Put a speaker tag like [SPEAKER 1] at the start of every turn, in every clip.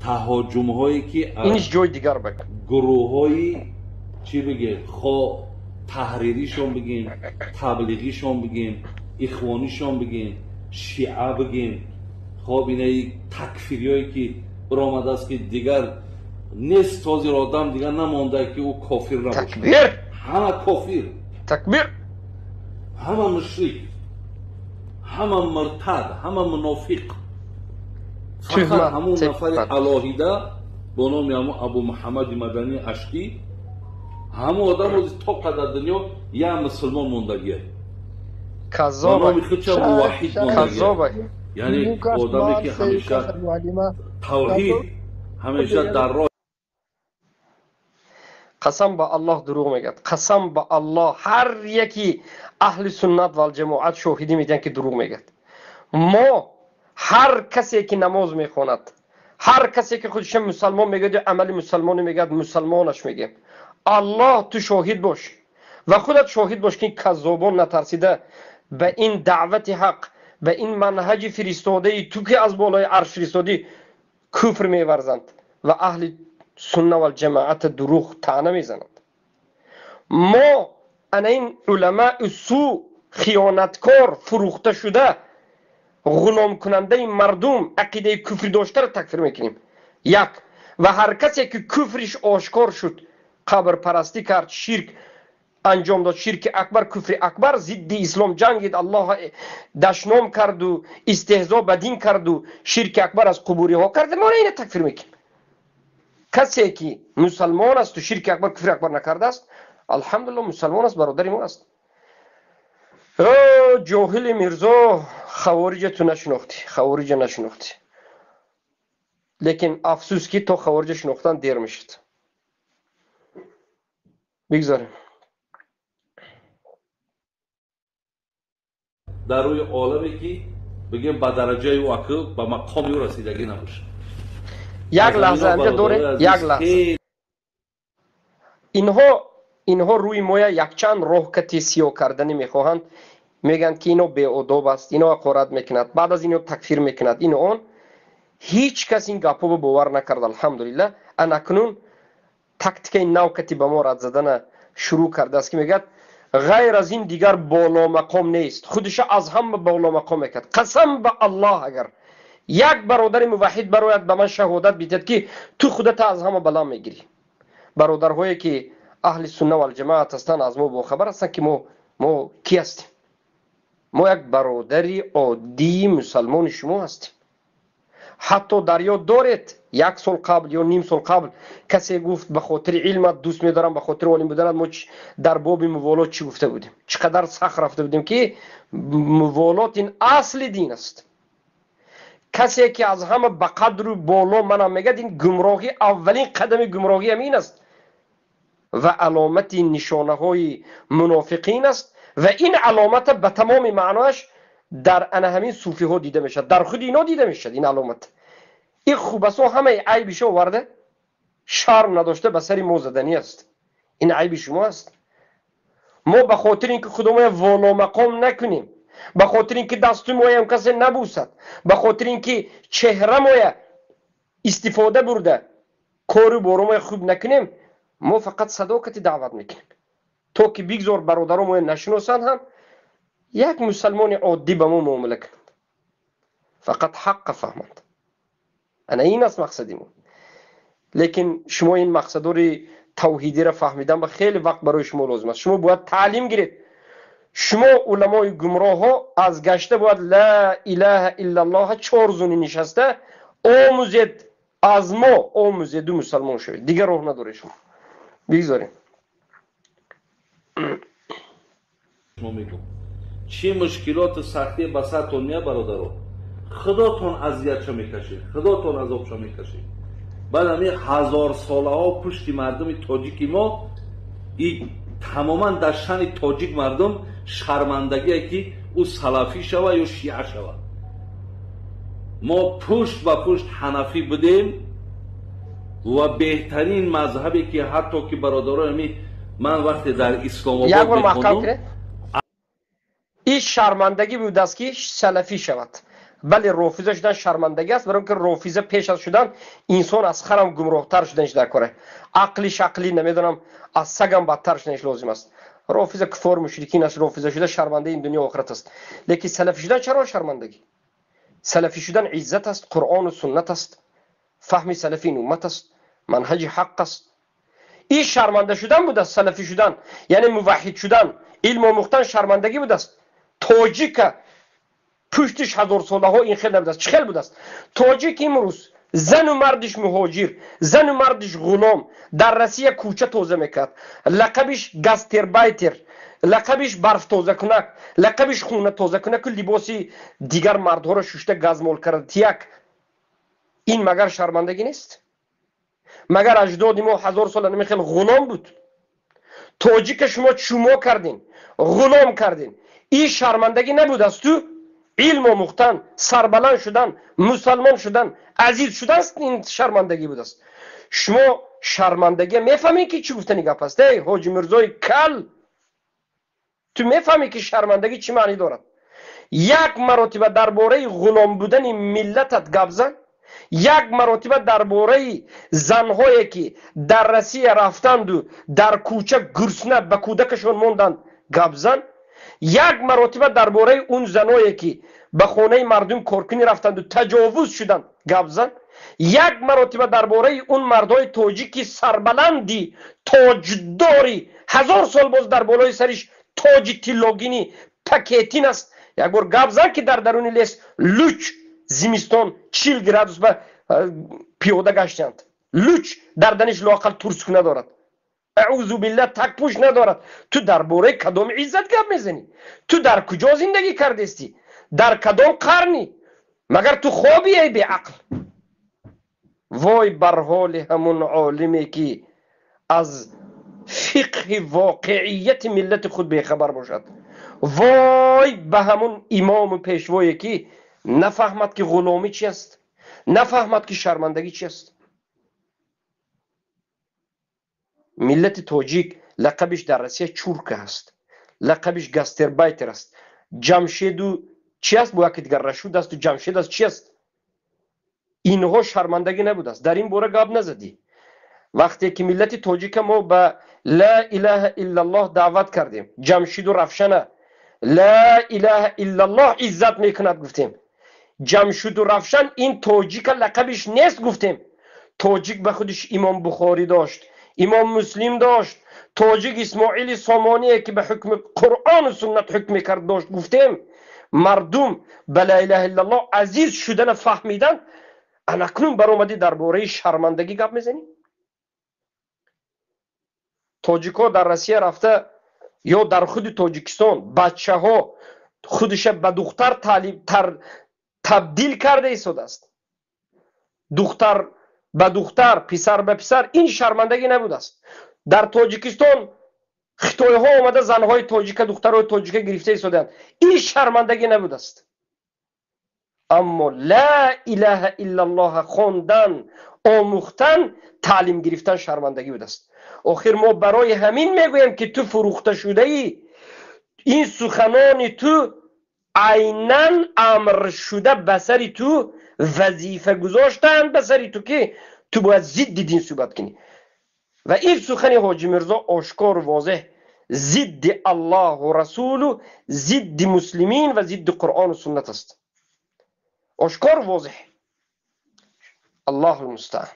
[SPEAKER 1] Таҳоҷумҳое ки
[SPEAKER 2] иниш ҷои дигар бак
[SPEAKER 1] гурӯҳҳои чӣ бигем, хо таҳриришон бигем, таблиғишон бигем, ихвонишон бигем, шиа бигем, хоб инаи такфириҳое ки баромадааст, ки дигар нест, ҳозир одам дигар намонда, ки ӯ кофир набошад.
[SPEAKER 2] Такбир!
[SPEAKER 1] Ҳама кофир.
[SPEAKER 2] Такбир!
[SPEAKER 1] Ҳама мушрик, ҳама муртад, ҳама мунофиқ. Фақат ҳамун нафари алоҳида бо номи ҳамун Абу Муҳаммади Мадании Аштӣ, ҳамун одам ҳозир то қадар дунё як мусулмон мондагия, ба номи худша муваҳҳид мондагия, яъне одаме ки ҳамеша тавҳид, ҳамеша дар роҳ.
[SPEAKER 2] Қасам ба Аллоҳ, дурӯғ мегӯяд. Қасам ба Аллоҳ, ҳар яки аҳли суннат валҷамоат шоҳидӣ медиҳанд, ки дурӯғ мегӯяд. Мо ҳар касе ки намоз мехонад, ҳар касе ки худша мусалмон мегӯяд ё амали мусалмонӣ мегӯяд, мусалмонаш мегӯем. Аллоҳ, ту шоҳид бош ва худат шоҳид бош, ки каззобон натарсида ба ин даъвати ҳақ, ба ин манҳаҷи фиристодаи ту, ки аз болои арш фиристодӣ, куфр меварзанд ва аҳли сунна валҷамоата дурӯғ таъна мезананд. Мо ана ин уламаи су, хиёнаткор, фурӯхта шуда, ғуломкунандаи мардум, ақидаи куфрӣ доштаро такфир мекунем. Як ва ҳар касе ки куфриш ошкор шуд, қабрпарастӣ кард, ширк анҷом дод, ширки акбар, куфри акбар, зидди ислом ҷангид, Аллоҳ дашном карду истеҳзо ба дин карду ширки акбар аз қубуриҳо кард, мо ина такфир мекунем. Касе ки мусалмон асту ширки акбар, куфри акбар накардааст, алҳамдулилло, мусалмон аст, бародари мо аст. Ҷоҳили Мирзо, хавориҷа ту нашинохтӣ, хавориҷа нашинохтӣ, лекин афсӯс, ки то хавориҷа шинохтан дер мешуд. Бигзорем.
[SPEAKER 1] Дар рӯи оламе ки бигем, ба дараҷаи ӯ, акл ба мақоми ӯ расидагӣ набошад.
[SPEAKER 2] Як лаҳза инҷа дорем, як лаҳза. Инҳо рӯи моя якчанд роҳ кати сиёҳ карданӣ мехоҳанд. Мегӯянд, ки ино беодоб аст, ино ҳақорат мекунад, баъд аз ино такфир мекунад, ино он. Ҳеҷ кас ин гапҳоро бовар накард, алҳамдулилла. Анакнун тактикаи нав кати ба мо рад задана шурӯъ кардааст, ки мегӯяд, ғайр аз ин дигар боломақом нест, худша аз ҳама боломақом мекард. Қасам ба Аллоҳ, агар як бародари муваҳҳид барояд, ба ман шаҳодат бидиҳад, ки ту худата аз ҳама баланд мегирӣ. Бародарҳое ки аҳли сунна валҷамоат ҳастанд, аз мо бохабар ҳастанд, ки мо кӣ ҳастем. Мо як бародари оддии мусалмони шумо ҳастем. Ҳатто дар ёд доред, як сол қабл ё ним сол қабл касе гуфт, ба хотири илмат дӯст медорам, ба хотири олим буданат, мо дар боби муволот чӣ гуфта будем, чӣ қадар сахт рафта будем, ки муволот ин асли дин аст. Касе ки аз ҳама ба қадру боло манам мегӯяд, ин гумроҳӣ, аввалин қадами гумроҳӣ ҳамин аст ва аломати нишонаҳои мунофиқин аст. Ва ин аломата ба тамоми маъноаш дар ана ҳамин суфиҳо дида мешавад, дар худи ино дида мешавад ин аломат. Ин хубасо ҳамаи айбишо оварда, шарм надошта ба сари мо заданӣ аст. Ин айби шумо аст. Мо ба хотири ин ки худомоя воломақом накунем, ба хотири ин ки дасту моям касе набусад, ба хотири ин ки чеҳрамоя истифода бурда кору боромоя хуб накунем, мо фақат садоқати даъват мекунем, то ки бигзор бародаромоя нашиносанд ҳам, як мусалмони оддӣ ба мо муомила кунанд, фақат ҳаққа фаҳманд. Ана ин аст мақсади мо. Лекин шумо ин мақсадори тавҳидиро фаҳмидан ба хеле вақт барои шумо лозим аст. Шумо бояд таълим гиред. Шумо уламои гумроҳҳо аз гашта бояд ла илаҳа иллаллоҳ чор зуни нишаста омӯзед, аз мо омӯзеду мусалмон шавед. Дигар роҳ надоред шумо. Бигзорем.
[SPEAKER 1] Чӣ мушкилоту сахтие ба сартон меяд, бародаро, худотон азиятшо мекашед, худотон азобшо мекашед. Баъд ҳамин ҳазорсолаҳо пушти мардуми тоҷики мо и тамоман дар шани тоҷик мардум шармандагие, ки ӯ салафӣ шава ё шиа шава. Мо пушт ба пушт ҳанафӣ будем ва беҳтарин мазҳабе ки ҳатто ки бародарои ҳамин ман вақте дар Исломобод
[SPEAKER 2] мехондум, ин шармандагӣ будааст, ки салафӣ шавад. Бале, рофиза шудан шармандагӣ аст, барои ки рофиза пеш аз шудан инсон аз харам гумроҳтар шуданиш дар кора. Ақли шақли намедонам, аз сагам бадтар шуданиш лозим аст. Рофиза куфор мушрикин аст, рофиза шуда шармандаи ин дунё охират аст. Лекин салафӣ шудан чаро шармандагӣ? Салафӣ шудан иззат аст, Қуръону суннат аст, фаҳми салафи ин уммат аст, манҳаҷи ҳаққ аст. Ин шарманда шудан будааст, салафӣ шудан, яъне муваҳҳид шудан, илм омӯхтан шармандагӣ будааст. Тоҷика пуштиш ҳазорсолаҳо ин хел набудааст. Чӣ хел будааст? Тоҷик имрӯз зану мардиш муҳоҷир, зану мардиш ғулом, дар Россия кӯча тоза мекард, лақабиш гастербайтер, лақабиш барфтозакунак, лақабиш хона тозакунаку либоси дигар мардҳоро шушта газмол карда тияк. Ин магар шармандагӣ нест? Магар аҷдоди мо ҳазор сола намехел ғулом буд? Тоҷика шумо чумо кардин, ғулом кардин. Ин шармандагӣ набудааст? Ту илм омӯхтан, сарбаланд шудан, мусалмон шудан, азиз шудан ин шармандагӣ будааст. Шумо шармандагия мефаҳмед, ки чӣ гуфтани гап аст? Эй Ҳоҷи Мирзои кал, ту мефаҳмӣ, ки шармандагӣ чӣ маънӣ дорад? Як маротиба дар бораи ғулом будани миллатат гап зан, як маротиба дар бораи занҳое, ки дар Россия рафтанду дар кӯча гурсна ба кӯдакашон монданд, гап зан, як маротиба дар бораи он заное, ки ба хонаи мардум коркунӣ рафтанду таҷовуз шуданд, гап зан, як маротиба дар бораи он мардҳои тоҷики сарбаланди тоҷдори ҳазор сол боз дар болои сариш тоҷи тиллогини пакетин аст, як бор гап зан, ки дар даруни лес луч зимистон 40 градус ба пиёда гаштанд, луч дар даниш лоақал турск надорад, аузу билла, такпӯш надорад. Ту дар бораи кадом иззат гап мезанӣ? Ту дар куҷо зиндагӣ кардестӣ? Дар кадом қарнӣ? Магар ту хобӣ, эй беақл? Вой бар ҳоли ҳамун олиме, ки аз фиқҳи воқеияти миллати худ бехабар бошад. Вой ба ҳамун имому пешвое, ки нафаҳмад, ки ғуломӣ чи аст, нафаҳмад, ки шармандагӣ чи аст. Миллати тоҷик лақабиш дар Россия чурка аст, лақабиш гастербайтер аст. Ҷамшеду чи аст, бо яке дигар Рашуд асту Ҷамшед аст, чи аст? Инҳо шармандагӣ набудааст? Дар ин бора гап назадӣ. Вақте ки миллати тоҷика мо ба ла илаҳа иллаллоҳ даъват кардем, Ҷамшиду Равшана ла илаҳа иллаллоҳ иззат мекунад гуфтем, Ҷамшиду Равшан ин тоҷика лақабиш нест гуфтем. Тоҷик ба худиш Имом Бухорӣ дошт, Имом Муслим дошт, тоҷик Исмоили Сомоние, ки ба ҳукми Қуръону суннат ҳукм мекард, дошт гуфтем. Мардум ба ла илаҳа иллаллоҳ азиз шудана фаҳмиданд. Анакнун баромадӣ дар бораи шармандагӣ гап мезанӣ? Тоҷикҳо дар Россия рафта ё дар худи Тоҷикистон бачаҳо худиша ба духтар табдил карда истодааст, духтар ба духтар, писар ба писар. Ин шармандагӣ набудааст? Дар Тоҷикистон хитойҳо омада занҳои тоҷика, духтарҳои тоҷика гирифта истодаанд. Ин шармандагӣ набудааст? Аммо ла илаҳа иллаллоҳа хондан, омӯхтан, таълим гирифтан шармандагӣ будааст. Охир мо барои ҳамин мегӯем, ки ту фурӯхта шудаӣ. Ин суханони ту айнан амр шуда ба сари ту вазифа гузоштаанд, ба сари ту, ки ту бояд зидди дин суҳбат кунӣ. Ва ин сухани Ҳоҷи Мирзо ошкору возеҳ зидди Аллоҳу расулу, зидди муслимин ва зидди Қуръону суннат аст, ошкору возеҳ. Аллоҳу мустаан.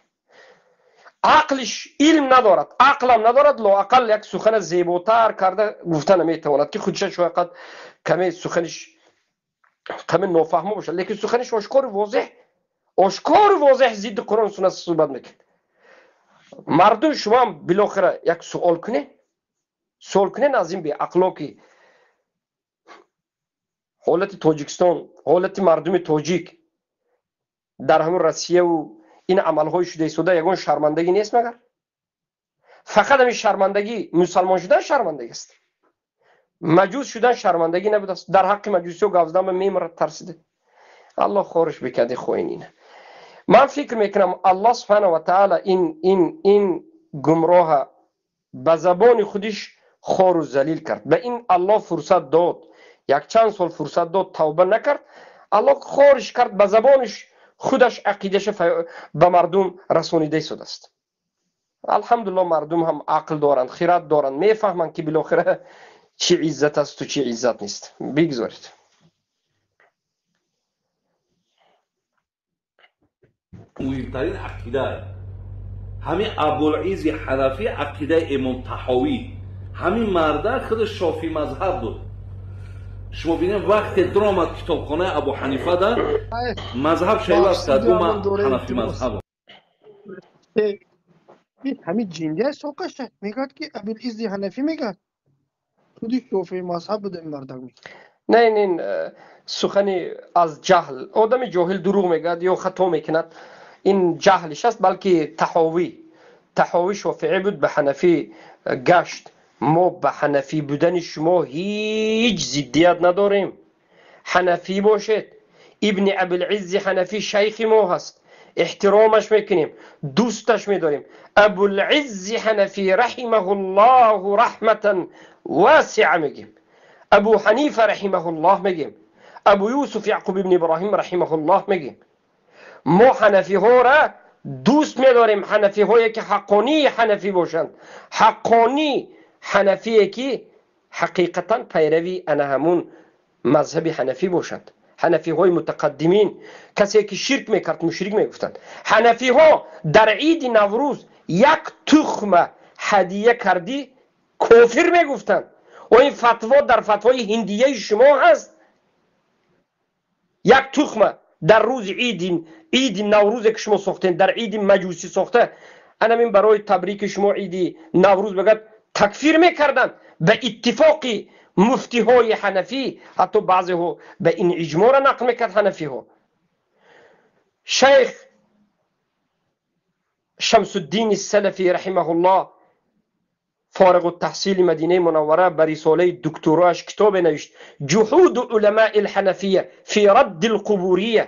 [SPEAKER 2] Ақлиш илм надорад, ақлам надорад, лоақал як сухана зеботар карда гуфта наметавонад, ки худша шояд каме суханиш каме нофаҳмо бошад, лекин суханиш ошкору возеҳ, ошкору возеҳ зидди Қуръону суннат суҳбат мекунад. Мардум, шумоам билохира як суол кунед, суол кунед аз ин беақло, ки ҳолати Тоҷикистон, ҳолати мардуми тоҷик дар ҳамун Россияву ин амалҳои шуда истода ягон шармандагӣ нест? Магар фақат ҳамин шармандагӣ, мусалмон шудан шармандагӣ аст? Маҷус шудан шармандагӣ набудааст? Дар ҳаққи маҷусиё гап задан ба мемирад тарсида. Аллоҳ хориш бикарди хоинина. Ман фикр мекунам, Аллоҳ субҳана ва таала ин гумроҳа ба забони худиш хору залил кард. Ба ин Аллоҳ фурсат дод, якчанд сол фурсат дод, тавба накард. Аллоҳ хориш кард, ба забониш худаш ақидаша ба мардум расонида истодааст. Алҳамдулилло, мардум ҳам ақл доранд, хират доранд, мефаҳманд, ки билохира чӣ иззат асту чӣ иззат нест. Бигзоред.
[SPEAKER 1] Муҳимтарин ақида ҳамин Абулизи Ҳанафӣ, ақидаи Имом Таҳовӣ. Ҳамин марда худ шофӣ мазҳаб буд. Шумо бинед, вақте даромад китобхонаи Абу Ҳанифа, да мазҳаб шайваст кард, гу ман ҳанафӣ мазҳабам.
[SPEAKER 3] Ҳамин ҷиндия соқаша мегӯяд, ки Абулиззи Ҳанафӣ мегӯяд, худи шофии мазҳаб буда ин мардак.
[SPEAKER 2] Не, ин сухани аз ҷаҳл. Одами ҷоҳил дурӯғ мегӯяд ё хато мекунад, ин ҷаҳлиш аст. Балки Таҳовӣ шофиӣ буд, ба ҳанафӣ гашт. Мо ба ҳанафӣ будани шумо ҳеҷ зиддият надорем. Ҳанафӣ бошед, Ибни Абулиззи Ҳанафӣ шайхи мо ҳаст, эҳтиромаш мекунем, дӯсташ медорем. Абулиззи Ҳанафӣ раҳимаҳуллоҳу раҳматан васиа мегем, Абу Ҳанифа раҳимаҳуллоҳ мегем, Абу Юсуф Яъқуб ибни Иброҳим раҳимаҳуллоҳ мегем. Мо ҳанафиҳоро дӯст медорем, ҳанафиҳое ки ҳаққонии ҳанафӣ бошанд, ҳаққонӣ ҳанафие ки ҳақиқатан пайрави ана ҳамун мазҳаби ҳанафӣ бошанд. Ҳанафиҳои мутақаддимин касе ки ширк мекард, мушрик мегуфтанд. Ҳанафиҳо дар иди Наврӯз як тухма ҳадия кардӣ, кофир мегуфтанд. О, ин фатво дар фатвои ҳиндияи шумо ҳаст. Як тухма дар рӯзи иди Наврӯзе ки шумо сохтем, дар иди маҷусӣ сохта, анамин барои табрики шумо иди Наврӯз бегӯяд, такфир мекарданд ба иттифоқи муфтиҳои ҳанафӣ. Ҳатто баъзеҳо ба ин иҷмоъро нақл мекард ҳанафиҳо. Шайх Шамсуддини Салафӣ раҳимаҳуллоҳ, фориғу таҳсили Мадинаи Мунаввара, ба рисолаи дуктороаш китобе навишт: «Ҷуҳуду уламаи лҳанафия фи радди лқубурия»,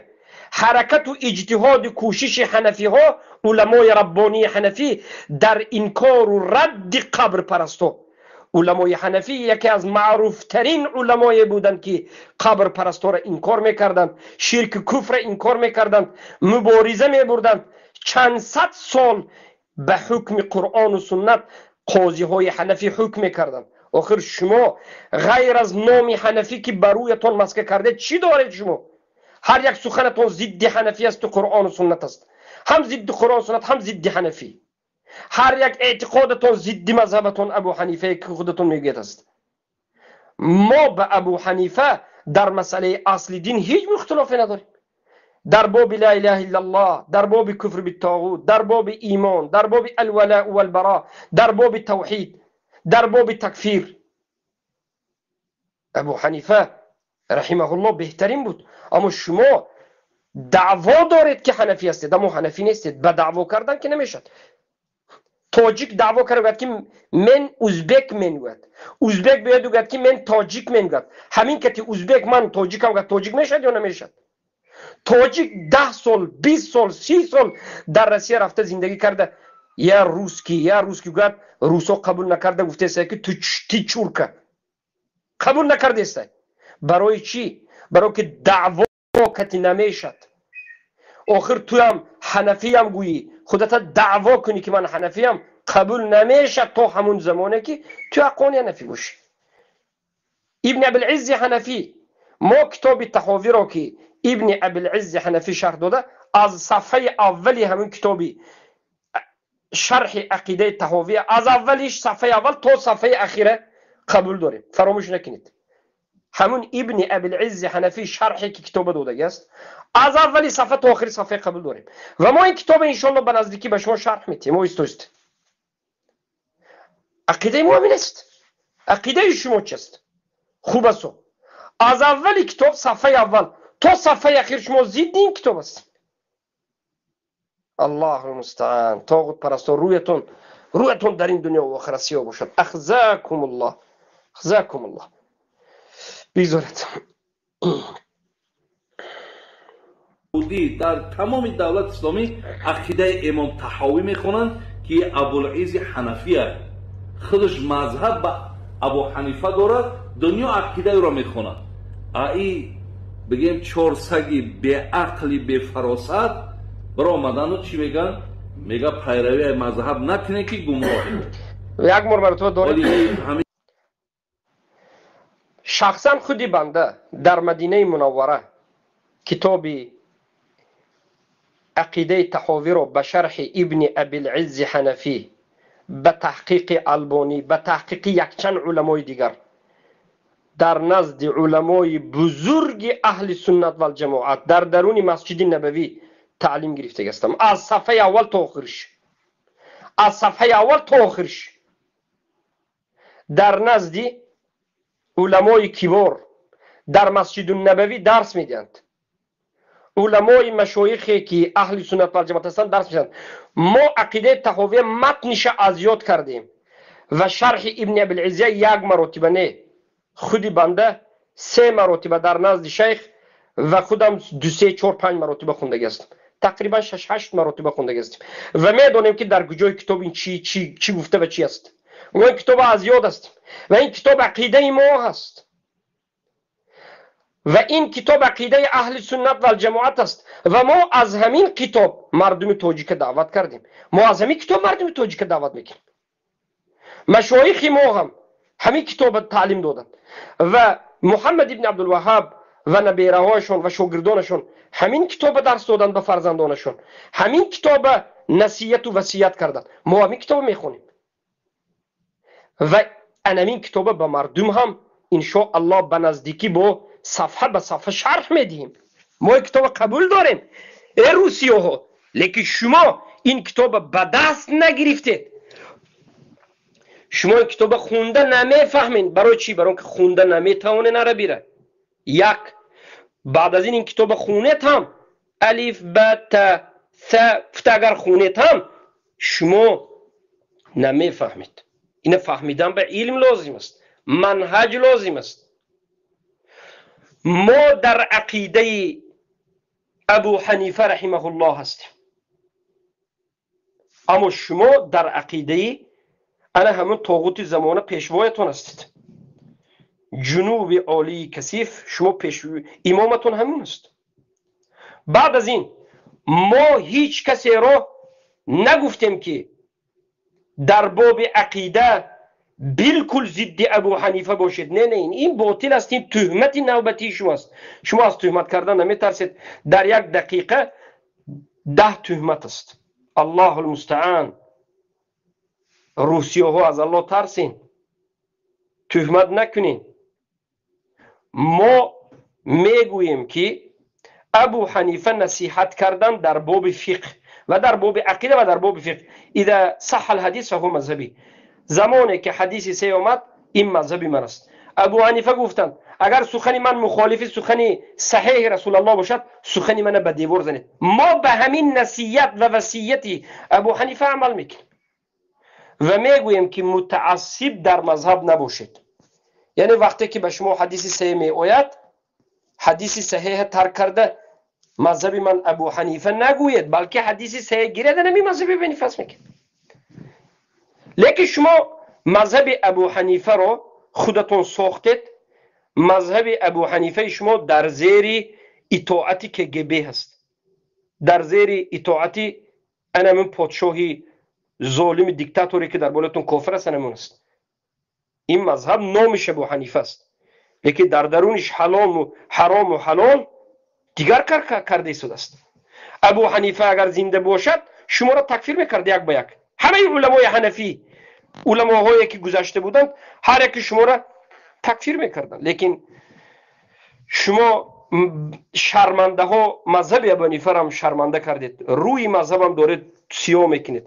[SPEAKER 2] ҳаракату иҷтиҳоду кӯшиши ҳанафиҳо, уламои раббонии ҳанафӣ дар инкору радди қабрпарасто. Уламои ҳанафӣ яке аз маъруфтарин уламое буданд, ки қабрпарастора инкор мекарданд, ширки куфра инкор мекарданд, мубориза мебурданд. Чанд сад сол ба ҳукми Қуръону суннат қозиҳои ҳанафӣ ҳукм мекарданд. Охир шумо ғайр аз номи ҳанафӣ, ки ба рӯятон маска кардед, чӣ доред шумо? Ҳар як суханатон зидди ҳанафӣ асту Қуръону суннат аст. Ҳам зидди Қуръону суннат, ҳам зидди ҳанафӣ. Ҳар як эътиқодатон зидди мазҳабатон Абу Ҳанифае ки худатон мегӯяд аст. Мо ба Абу Ҳанифа дар масъалаи асли дин ҳеҷ мухтилофе надорем. Дар боби ла илаҳа иллаллоҳ, дар боби куфр биттоғут, дар боби имон, дар боби алвалау валбаро, дар боби тавҳид, дар боби такфир Абу Ҳанифа раҳимаҳуллоҳ беҳтарин буд. Аммо шумо даъво доред, ки ҳанафӣ ҳастед, аммо ҳанафӣ нестед. Ба даъво кардан ки намешавад. Тоҷик даъво карда гӯяд, ки мен узбек менгӯяд, узбек биёяду гӯяд, ки мен тоҷик менгӯяд, ҳамин кати узбек ман тоҷикам гӯяд, тоҷик мешавад ё намешавад? Тоҷик 10 сол, 20 сол, 30 сол дар Россия рафта зиндагӣ карда, я русский, я русский гӯяд, русо қабул накарда гуфтеста, ки ты чурка. Қабул накардеста. Барои чӣ? Барое ки даъво кати намешад. Охир туям ҳанафиям гӯӣ, худата даъво кунӣ, ки ман ҳанафиям, қабул намешад то ҳамун замоне ки ту ҳаққони ҳанафӣ бошӣ. Ибни Абилиззи Ҳанафӣ, мо китоби Таҳовиро, ки Ибни Абилиззи Ҳанафӣ шарҳ дода, аз сафҳаи аввали ҳамун китоби шарҳи ақидаи Таҳовия, аз аввалиш, сафҳаи аввал то сафҳаи ахира қабул дорем. Фаромӯш накунед, ҳамун Ибни Абилиззи Ҳанафӣ шарҳе ки китоба додагӣ аст, аз аввали сафҳа то охири сафҳа қабул дорем. Ва мо ин китоба иншоалло ба наздикӣ ба шумо шарҳ метиҳем. Оҳиста оҳиста. Ақидаи мо ҳамин аст. Ақидаи шумо чист? Хуб асто, аз аввали китоб, сафҳаи аввал то сафҳаи ахир шумо зидди ин китоб ҳастед. Аллоҳу мустаан. Тоғутпарасто, рӯятон дар ин дунё ва охират сиёҳ бошад. Ахзакумуллоҳ, ахзакумуллоҳ. Бигзоред.
[SPEAKER 1] Дар тамоми давлати исломӣ ақидаи Имом Таҳовӣ мехонанд, ки Абулизи Ҳанафия худаш мазҳаб ба Абу Ҳанифа дорад, дунё ақидаи ӯро мехонад. Аи Бигем чор саги беақли бефаросат баромадану чӣ меган? Мега пайравии мазҳаб накунед, ки гумроҳед.
[SPEAKER 2] Як бор маротиба дорем. Шахсан худи банда дар Мадинаи Мунаввара китоби ақидаи Таҳовиро ба шарҳи Ибни Абилиззи Ҳанафӣ, ба таҳқиқи Албонӣ, ба таҳқиқи якчанд уламои дигар дар назди уламои бузурги аҳли суннат валҷамоат дар даруни Масҷиди Набавӣ таълим гирифтагастам, аз сафҳаи аввал то охириш, аз сафҳаи аввал то охириш дар назди уламои кибор дар Масҷиду Набавӣ дарс медиҳанд. Уламои машоихе ки аҳли суннат валҷамоат ҳастанд, дарс медиҳанд. Мо ақидаи Таҳовия матниша аз ёд кардем ва шарҳи Ибни Абилиззия як маротиба не, худи банда се маротиба дар назди шайх ва худам ду, се, чор, панҷ маротиба хондаги ҳастам, тақрибан шаш, ҳашт маротиба хондаги ҳастем ва медонем, ки дар куҷои китоб ин чи чи чӣ гуфта ва чи аст. Мо ин китоба аз ёд ҳастем ва ин китоб ақидаи мо ҳаст ва ин китоб ақидаи аҳли суннат валҷамоат аст ва мо аз ҳамин китоб мардуми тоҷика даъват кардем, мо аз ҳамин китоб мардуми тоҷика даъват мекунем. Машоихи мо ҳам ҳамин китоба таълим доданд ва Муҳаммад ибни Абдулваҳаб ва набераҳояшон ва шогирдонашон ҳамин китоба дарс доданд ба фарзандонашон, ҳамин китоба насияту васият карданд. Мо ҳамин китоба мехонем ва анамин китоба ба мардум ҳам иншо Аллоҳ ба наздикӣ бо сафҳа ба сафҳа шарҳ медиҳем. Мо ин китоба қабул дорем, э русиёҳо, лекин шумо ин китоба ба даст нагирифтед, шумо ин китоба хунда намефаҳмед. Барои чӣ? Барои он ки хунда наметавонед арабира. Як баъд аз ин китоба хунед ҳам, алиф, ба, та, са фта агар хунед ҳам, шумо намефаҳмед. Ина фаҳмидан ба илм лозим аст, манҳаҷ лозим аст. Мо дар ақидаи Абу Ҳанифа раҳимаҳуллоҳ ҳастем, аммо шумо дар ақидаи ана ҳамун тоғути замона пешвоятон ҳастед, ҷунуби олии касиф. Шумо пеш имоматон ҳамун аст. Баъд аз ин мо ҳеҷ касеро нагуфтем, ки дар боби ақида билкул зидди Абу Ҳанифа бошед. Не, не, ин ботил аст, ин туҳмати навбатии шумо аст. Шумо аз туҳмат кардан наметарсед. Дар як дақиқа 10 туҳмат аст. Аллоҳу лмустаан. Русиёҳо, аз Аллоҳ тарсен, туҳмат накунен. Мо мегӯем, ки Абу Ҳанифа насиҳат кардан дар боби фиқҳ ва дар боби ақида ва дар боби фиқҳ. إذا صح الحديث فهو مذهبي. Замоне ки ҳадиси се омад, ин мазҳаби ман аст. Абу Ҳанифа гуфтанд: агар сухани ман мухолифи сухани саҳеҳи Расулаллоҳ бошад, сухани мана ба девор занед. Мо ба ҳамин насият ва васияти Абу Ҳанифа амал мекунем ва мегӯем, ки мутаассиб дар мазҳаб набошед. Яъне вақте ки ба шумо ҳадиси саҳеҳ меояд, ҳадиси саҳеҳа тарк карда, мазҳаби ман Абу Ҳанифа нагӯед, балки ҳадиси саҳеҳ гирад, ами мазҳаби Абу Ҳанифа аст мекунед. Лекин шумо мазҳаби Абу Ҳанифаро худатон сохтед. Мазҳаби Абу Ҳанифаи шумо дар зери итоати КГБ ҳаст, дар зери итоати анамин подшоҳи золими диктаторе, ки дар болоятон кофир аст, анамун аст. Ин мазҳаб номиш Абу Ҳанифа аст, лекин дар даруниш ҳалому ҳарому ҳалол дигар кар карда истодааст. Абу Ҳанифа агар зинда бошад, шуморо такфир мекард як ба як. Ҳамаи уламои ҳанафӣ, уламоҳое ки гузашта буданд, ҳар яке шуморо такфир мекарданд. Лекин шумо шармандаҳо мазҳаби Абу Ҳанифарам шарманда кардед, рӯи мазҳабам доред сиёҳ мекунед.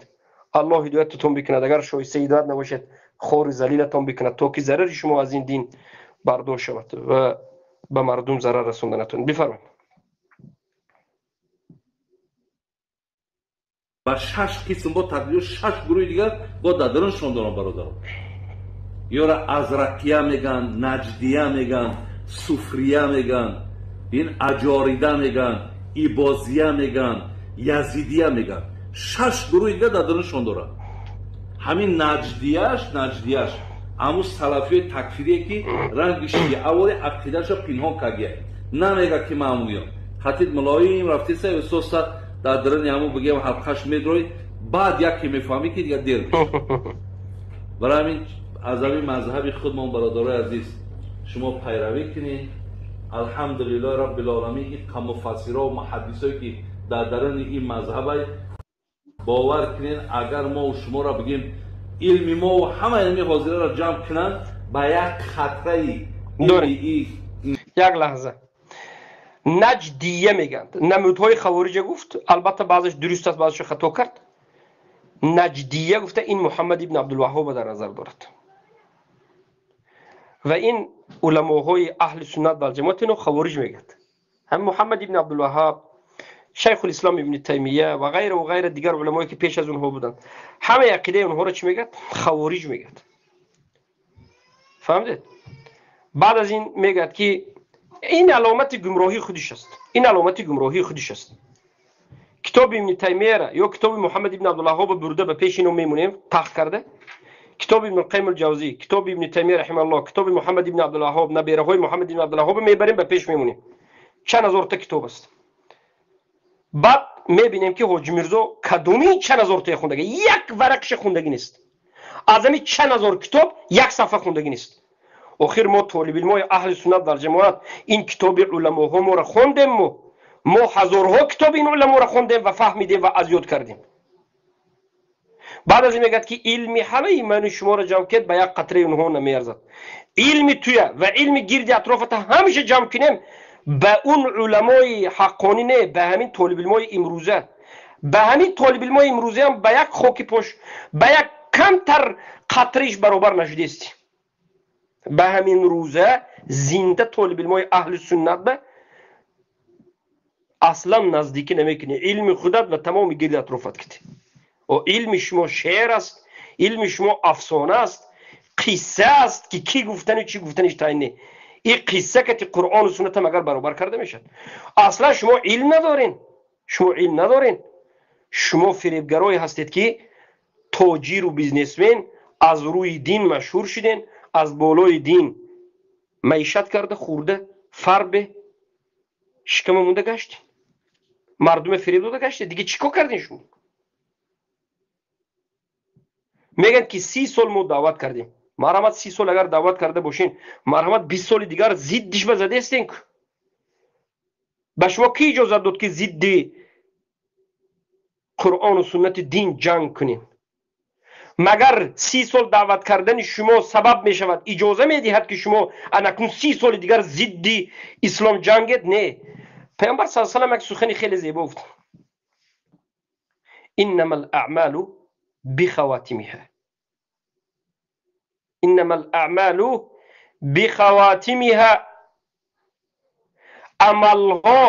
[SPEAKER 2] Аллоҳ ҳидоятатон бикунад, агар шоистаи ҳидоят набошед, хори залилатон бикунад, то ки зарари шумо аз ин дин бардошт шавад ва ба мардум зарар расонда натавонед. Бифармоед.
[SPEAKER 1] Ба шаш қисм бо тақдир, шаш гурӯҳи дигар бо дар даруншон дорам, бародарон. Ёра азрақия меган, наҷдия меган, суфрия меган, ин аҷорида меган, ибозия меган, язидия меган. Шаш гурӯҳи дигар дар даруншон дорад. Ҳамин наҷдияш аму салафиёи такфирие, ки ранги шиавори ақидаашо пинҳон кардия. Намега ки ман ҳамуям. Хатид мулоим рафтиса эҳсоса дар даруни ҳамун бигем ҳалқаш медрои, баъд яке мефаҳмӣ ки дигар дер мешавад. Барои ҳамин аз ҳамин мазҳаби худмон бародарои азиз шумо пайравӣ кунед. Алҳамдулиллоҳи раббил оламин ин муфассиро ва муҳаддисое ки дар даруни ин мазҳабай бовар кунед, агар мо шуморо бигем илми мо ва ҳамаи ҳамин ҳозираро ҷамъ кунанд ба як қатраи
[SPEAKER 2] як лаҳза наҷдия мегӯянд. Намудҳои хавориҷа гуфт, албатта баъзеш дуруст аст, баъзеша хато кард. Наҷдия гуфта ин Муҳаммад ибн Абдулваҳҳоба дар назар дорад ва ин уламоҳои аҳли суннат валҷамоат ино хавориҷ мегӯяд. Ҳам Муҳаммад ибн Абдулваҳҳаб, Шайхулислом ибни Таймия ва ғайра ва ғайра дигар уламое ки пеш аз онҳо буданд, ҳамаи ақидаи онҳоро чӣ мегӯяд? Хавориҷ мегӯяд. Фаҳмидед? Баъд аз ин мегӯяд ки ин аломати гумроҳии худиш аст. Ин аломати гумроҳии худиш аст. Китоби ибни Таймияра ё китоби Муҳаммад ибн Абдулваҳҳоба бурда ба пеши ино мемонем, тахт карда. Китоби ибн Қайим ал-Ҷавзӣ, китоби ибни Таймия раҳимаҳуллоҳ, китоби Муҳаммад ибн Абдулваҳҳоб, набераҳои Муҳаммад ибн Абдулваҳҳоба мебарем ба пеш мемонем. Чанд ҳазорта китоб аст. Баъд мебинем ки Ҳоҷи Мирзо кадоми чанд ҳазортая хондаги, як варақша хондагӣ нест. Аз ҳамин чанд ҳазор китоб як сафҳа хондагӣ нест. Охир мо толибилмои аҳли суннат вал ҷамоат ин китоби уламоҳо моро хондем, мо ҳазорҳо китоби ин уламоро хондем ва фаҳмидем ва аз ёд кардем. Баъд аз ин мегӯяд ки илми ҳамаи ману шуморо ҷамъ кунед ба як қатраи онҳо намеарзад. Илми туя ва илми гирди атрофата ҳамеша ҷамъ кунем ба он уламои ҳаққонӣ не, ба ҳамин толибилмои имрӯза, ба ҳамин толибилмои имрӯзаам ба як хоки пош, ба як камтар қатраиш баробар нашудест. Ба ҳамин рӯза зинда толибилмои аҳли суннат ба аслан наздикӣ намекунӣ. Илми худат ва тамоми гирди атрофат китӣ. О илми шумо шеър аст, илми шумо афсона аст, қисса аст ки кӣ гуфтану чӣ гуфтаниш таъин не. Ин қисса кати Қуръону сунната магар баробар карда мешавад? Аслан шумо илм надорен, шумо илм надорен. Шумо фиребгарое ҳастед ки тоҷиру бизнесмен аз рӯи дин машҳур шуден, аз болои дин маишат карда, хӯрда, фарбе шикама монда гаштед, мардуме фиреб дода гаштед. Дига чӣ кор кардем шумо? Мегӯянд ки 30 сол мо даъват кардем. Марҳамат, 30 сол агар даъват карда бошен, марҳамат 20 соли дигар зиддиш ба задаестен. Ба шумо кӣ иҷозат дод ки зидди Қуръону суннати дин ҷанг кунем? Магар 30 сол даъват кардани шумо сабаб мешавад, иҷоза медиҳад ки шумо анакун 30 соли дигар зидди ислом ҷангед? Не. Пайғамбар саллаллоҳу алайҳи васаллам як сухани хеле зебо гуфт: иннама ал-аъмалу бихаватимиҳа, иннама ал-аъмалу бихаватимиҳа. Амалҳо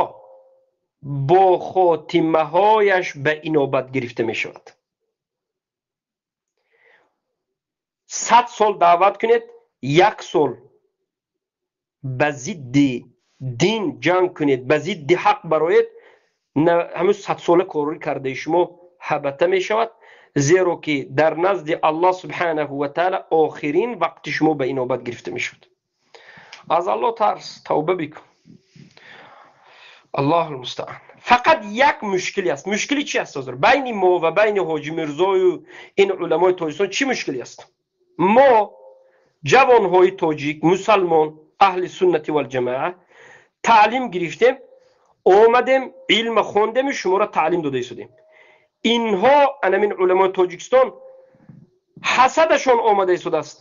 [SPEAKER 2] бо хотимаҳояш ба инобат гирифта мешавад. 100 сол даъват кунед, як сол ба зидди дин ҷанг кунед, ба зидди ҳақ бароед, ҳамун 100 сола корӣ кардаи шумо ҳабата мешавад, зеро ки дар назди Аллоҳ субҳанаҳу ва таъала охирин вақти шумо ба инобат гирифта мешавад. Аз Аллоҳ тарс, тавба бикун. Аллоҳу мустаъан. Фақат як мушкилӣ аст. Мушкили чи аст ҳозир? Байни мо ва байни Ҳоҷи Мирзою ин уламои Тоҷикистон чӣ мушкилӣ аст? Мо ҷавонҳои тоҷик, мусалмон, аҳли суннати валҷамоа таълим гирифтем, омадем, илма хондему шуморо таълим дода истодем. Инҳо анамин уламои Тоҷикистон ҳасадашон омада истодааст,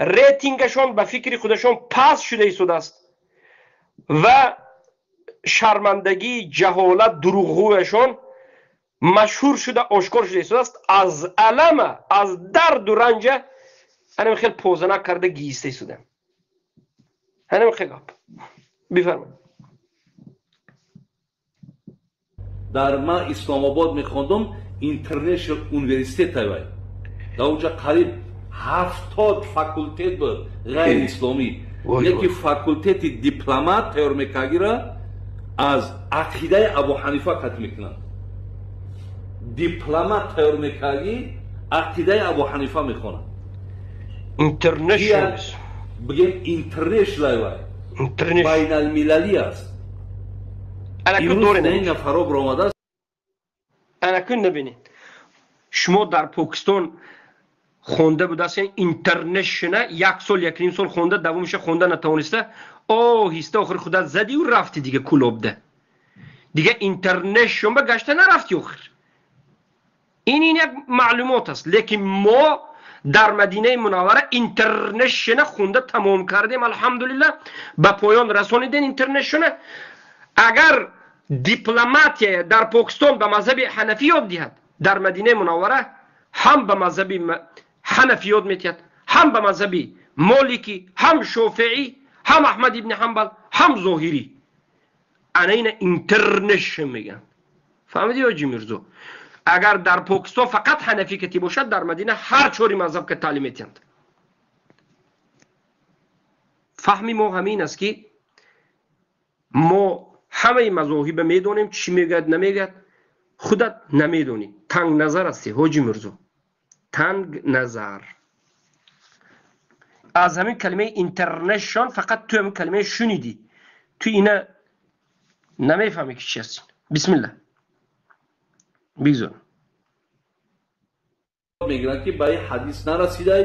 [SPEAKER 2] рейтингашон ба фикри худашон паст шуда истодааст ва шармандагӣ, ҷаҳолат, дурӯғгӯяшон машҳур шуда, ошкор шуда истодааст. Аз алама, аз дарду ранҷа анам хел позанак карда гииста истодам. Анам хел гап. Бифармоед.
[SPEAKER 1] Дар ман Исломобод мехондум, Интернешнл университет вай. Дар онҷа қариб 70 факултет буд ғайриисломӣ. Яке факултети дипломат тайёр мекардагира аз ақидаи Абу Ҳанифа қатъ мекунанд. Дипломат тайёр мекардаги ақидаи Абу Ҳанифа мехонад.
[SPEAKER 2] Интернешнл
[SPEAKER 1] бигем интернешнл вай. Байналмилалӣ аст. Имрӯз нафаро баромадааст.
[SPEAKER 2] Анакун набинед, шумо дар Покистон хонда будастен интернешна, як сол, якним сол хонда, давомиша хонда натавониста, оҳиста охир худат задиу рафти дига Кулобда, дига интернешн ба гашта нарафти охир. Ин як маълумот аст, лекин мо дар Мадинаи Мунаввара интернешна хонда тамом кардем, алҳамдулиллаҳ, ба поён расонидем интернешна. Агар дипломатия дар Покистон ба мазҳаби ҳанафӣ ёд диҳад, дар Мадинаи Мунаввара ҳам ба мазҳаби ҳанафӣ ёд метиҳад, ҳам ба мазҳаби моликӣ, ҳам шофеӣ, ҳам Аҳмад ибни Ҳамбал, ҳам зоҳирӣ. Ана ина интернешн мегӯянд. Фаҳмидӣ, ҳоҷи Мирзо? Агар дар Покистон фақат ҳанафӣ кати бошад, дар Мадина ҳар чори мазҳаб ка таълим метиҳанд. Фаҳми мо ҳамин аст, ки мо ҳамаи мазоҳиба медонем, чӣ мегӯяд, намегӯяд. Худат намедонӣ, танг назар ҳастӣ, ҳоҷи Мирзо, танг назар. Аз ҳамин калимаи интернешн фақат ту ҳамин калимаи шунидӣ, ту ина намефаҳмӣ, ки чи аст. Бисмилла, бигзор.
[SPEAKER 1] Мегӯянд, ки ба ин ҳадис нарасидай,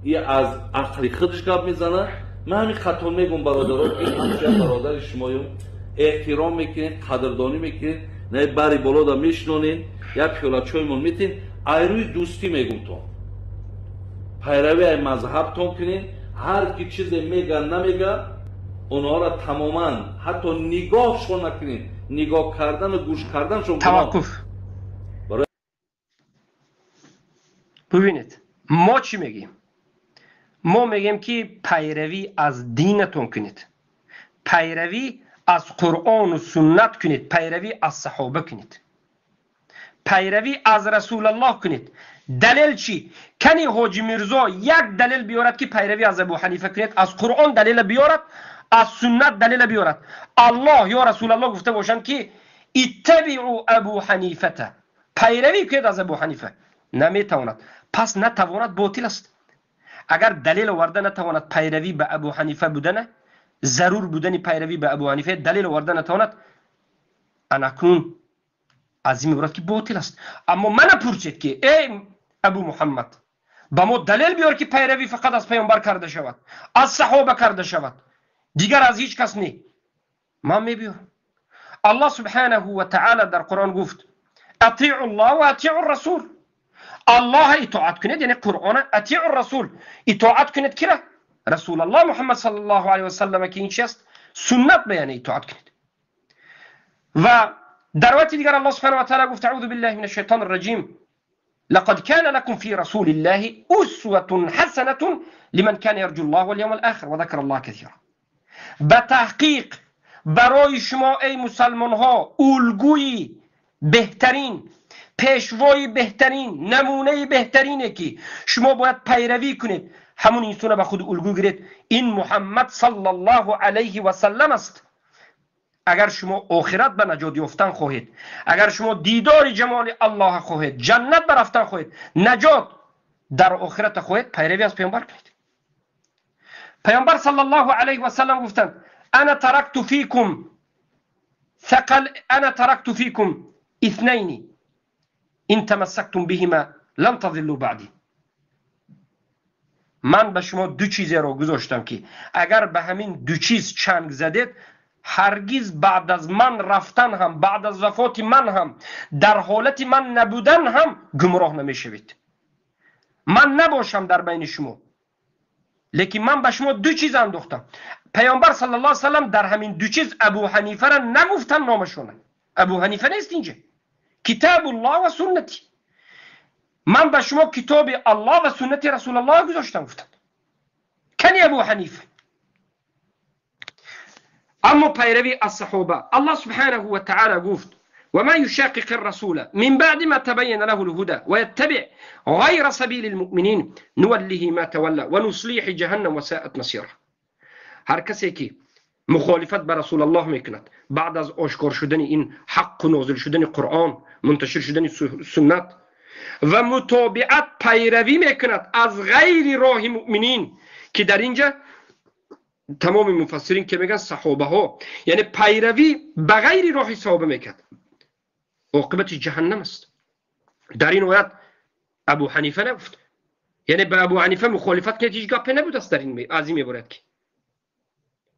[SPEAKER 1] и аз ақли худаш гап мезанад. Ман ҳамин хато мегӯм, бародаро, ки ҳамчун бародари шумоюм, эҳтиром мекунед, қадрдонӣ мекунед, на бари болода мешинонед, як пиёла чоймон метин. Айрӯи дӯстӣ мегӯм, то пайравӣ ай мазҳабтон кунед. Ҳар ки чизе мега, намега, онҳоро тамоман ҳатто нигоҳшон накунед, нигоҳ кардану гӯш карданшон.
[SPEAKER 2] Таваққуф. Бубинед, мо чӣ мегӯем? Мо мегӯем, ки пайравӣ аз динатон кунед, пайравӣ аз Қуръону суннат кунед, пайравӣ аз саҳоба кунед, пайравӣ аз Расулаллоҳ кунед. Далел чӣ? Кани ҳоҷи Мирзо як далел биёрад, ки пайравӣ аз Абу Ҳанифа кунед. Аз Қуръон далела биёрад, аз суннат далела биёрад. Аллоҳ ё Расулаллоҳ гуфта бошанд, ки اتبعوا أبو حنيفة, пайравӣ кунед аз Абу Ҳанифа. Наметавонад. Пас натавонад, ботил аст. Агар далел оварда натавонад, пайравӣ ба Абу Ҳанифа будана, зарур будани пайравӣ ба Абу Ҳанифа далел оварда натавонад, анакнун аз ин мебурад, ки ботил аст. Аммо мана пурсед, ки эй Абу Муҳаммад, ба мо далел биёр, ки пайравӣ фақат аз паёмбар карда шавад, аз саҳоба карда шавад, дигар аз ҳеҷ кас не. Ман мебиёрам. Аллоҳ سبحانه وتعالى дар Қуръон гуфт: أطيعوا الله وأطيعوا الرسول. Аллоҳ итоат кунед, яъне Қуръона, أطيعوا الرسول, итоат кунед кира? Расулаллоҳ Муҳаммад صلى الله عليه وسلم, ки ин чи аст? Суннат ба, яъне итоат кунед. Ва дар вақти дигар Аллоҳ سبحانه وتعالى гуфт: أعوذ بالله من الشيطان الرجيم، لقد كان لكم في رسول الله أسوة حسنة لمن كان يرجو الله واليوم الآخر وذكر الله كثيرا. به تحقیق برای شما ای مسلمان ها الگوی بهترین، пешвои беҳтарин, намунаи беҳтарине, ки шумо бояд пайравӣ кунед, ҳамун инсона ба худ улгӯ гиред, ин Муҳаммад صلى الله عليه وسلم аст. Агар шумо охират ба наҷот ёфтан хоҳед, агар шумо дидори ҷамоли Аллоҳа хоҳед, ҷаннат ба рафтан хоҳед, наҷот дар охирата хоҳед, пайравӣ аз паёмбар кунед. Паёмбар صلى الله عليه وسلم гуфтанд: أنا تركت فيكم ثقل أنا تركت فيكم اثنين إن تمسكتم بهما لن تضلوا بعدي. Ман ба шумо ду чизеро гузоштам, ки агар ба ҳамин ду чиз чанг задед, ҳаргиз баъд аз ман рафтан ҳам, баъд аз вафоти ман ҳам, дар ҳолати ман набудан ҳам гумроҳ намешавед. Ман набошам дар байни шумо, лекин ман ба шумо ду чиз андохтам. Паёмбар صلى الله وسلم дар ҳамин ду чиз Абу Ҳанифара нагуфтан, номашона Абу Ҳанифа нест инҷа. كتاب الله وسنتي. Ман ба шумо китоби Аллоҳ ва суннати Расулаллоҳ гузоштам, гуфтанд. Кани Абу Ҳанифа? Аммо пайравӣ аз саҳоба, Аллоҳ سبحانه وتعالى гуфт: ومن يشاقق الرسول من بعد ما تبين له الهدى ويتبع غير سبيل المؤمنين نوله ما تولى ونصليه جهنم وساءت مصيرا. Ҳар касе ки мухолифат ба Расулаллоҳ мекунад баъд аз ошкор шудани ин ҳаққу нозил шудани Қуръон, мунташир шудани суннат, ва мутобиат, пайравӣ мекунад аз ғайри роҳи муъминин, ки дар инҷа Тамоми муфассирин ки мегӯянд, саҳобаҳо, яъне пайравӣ ба ғайри роҳи саҳоба мекард, оқибати ҷаҳаннам аст. Дар ин оят Абу Ҳанифа нагуфт, яъне ба Абу Ҳанифа мухолифат кард, ҳеҷ гапе набудааст. Дар ин аз ин меборад, ки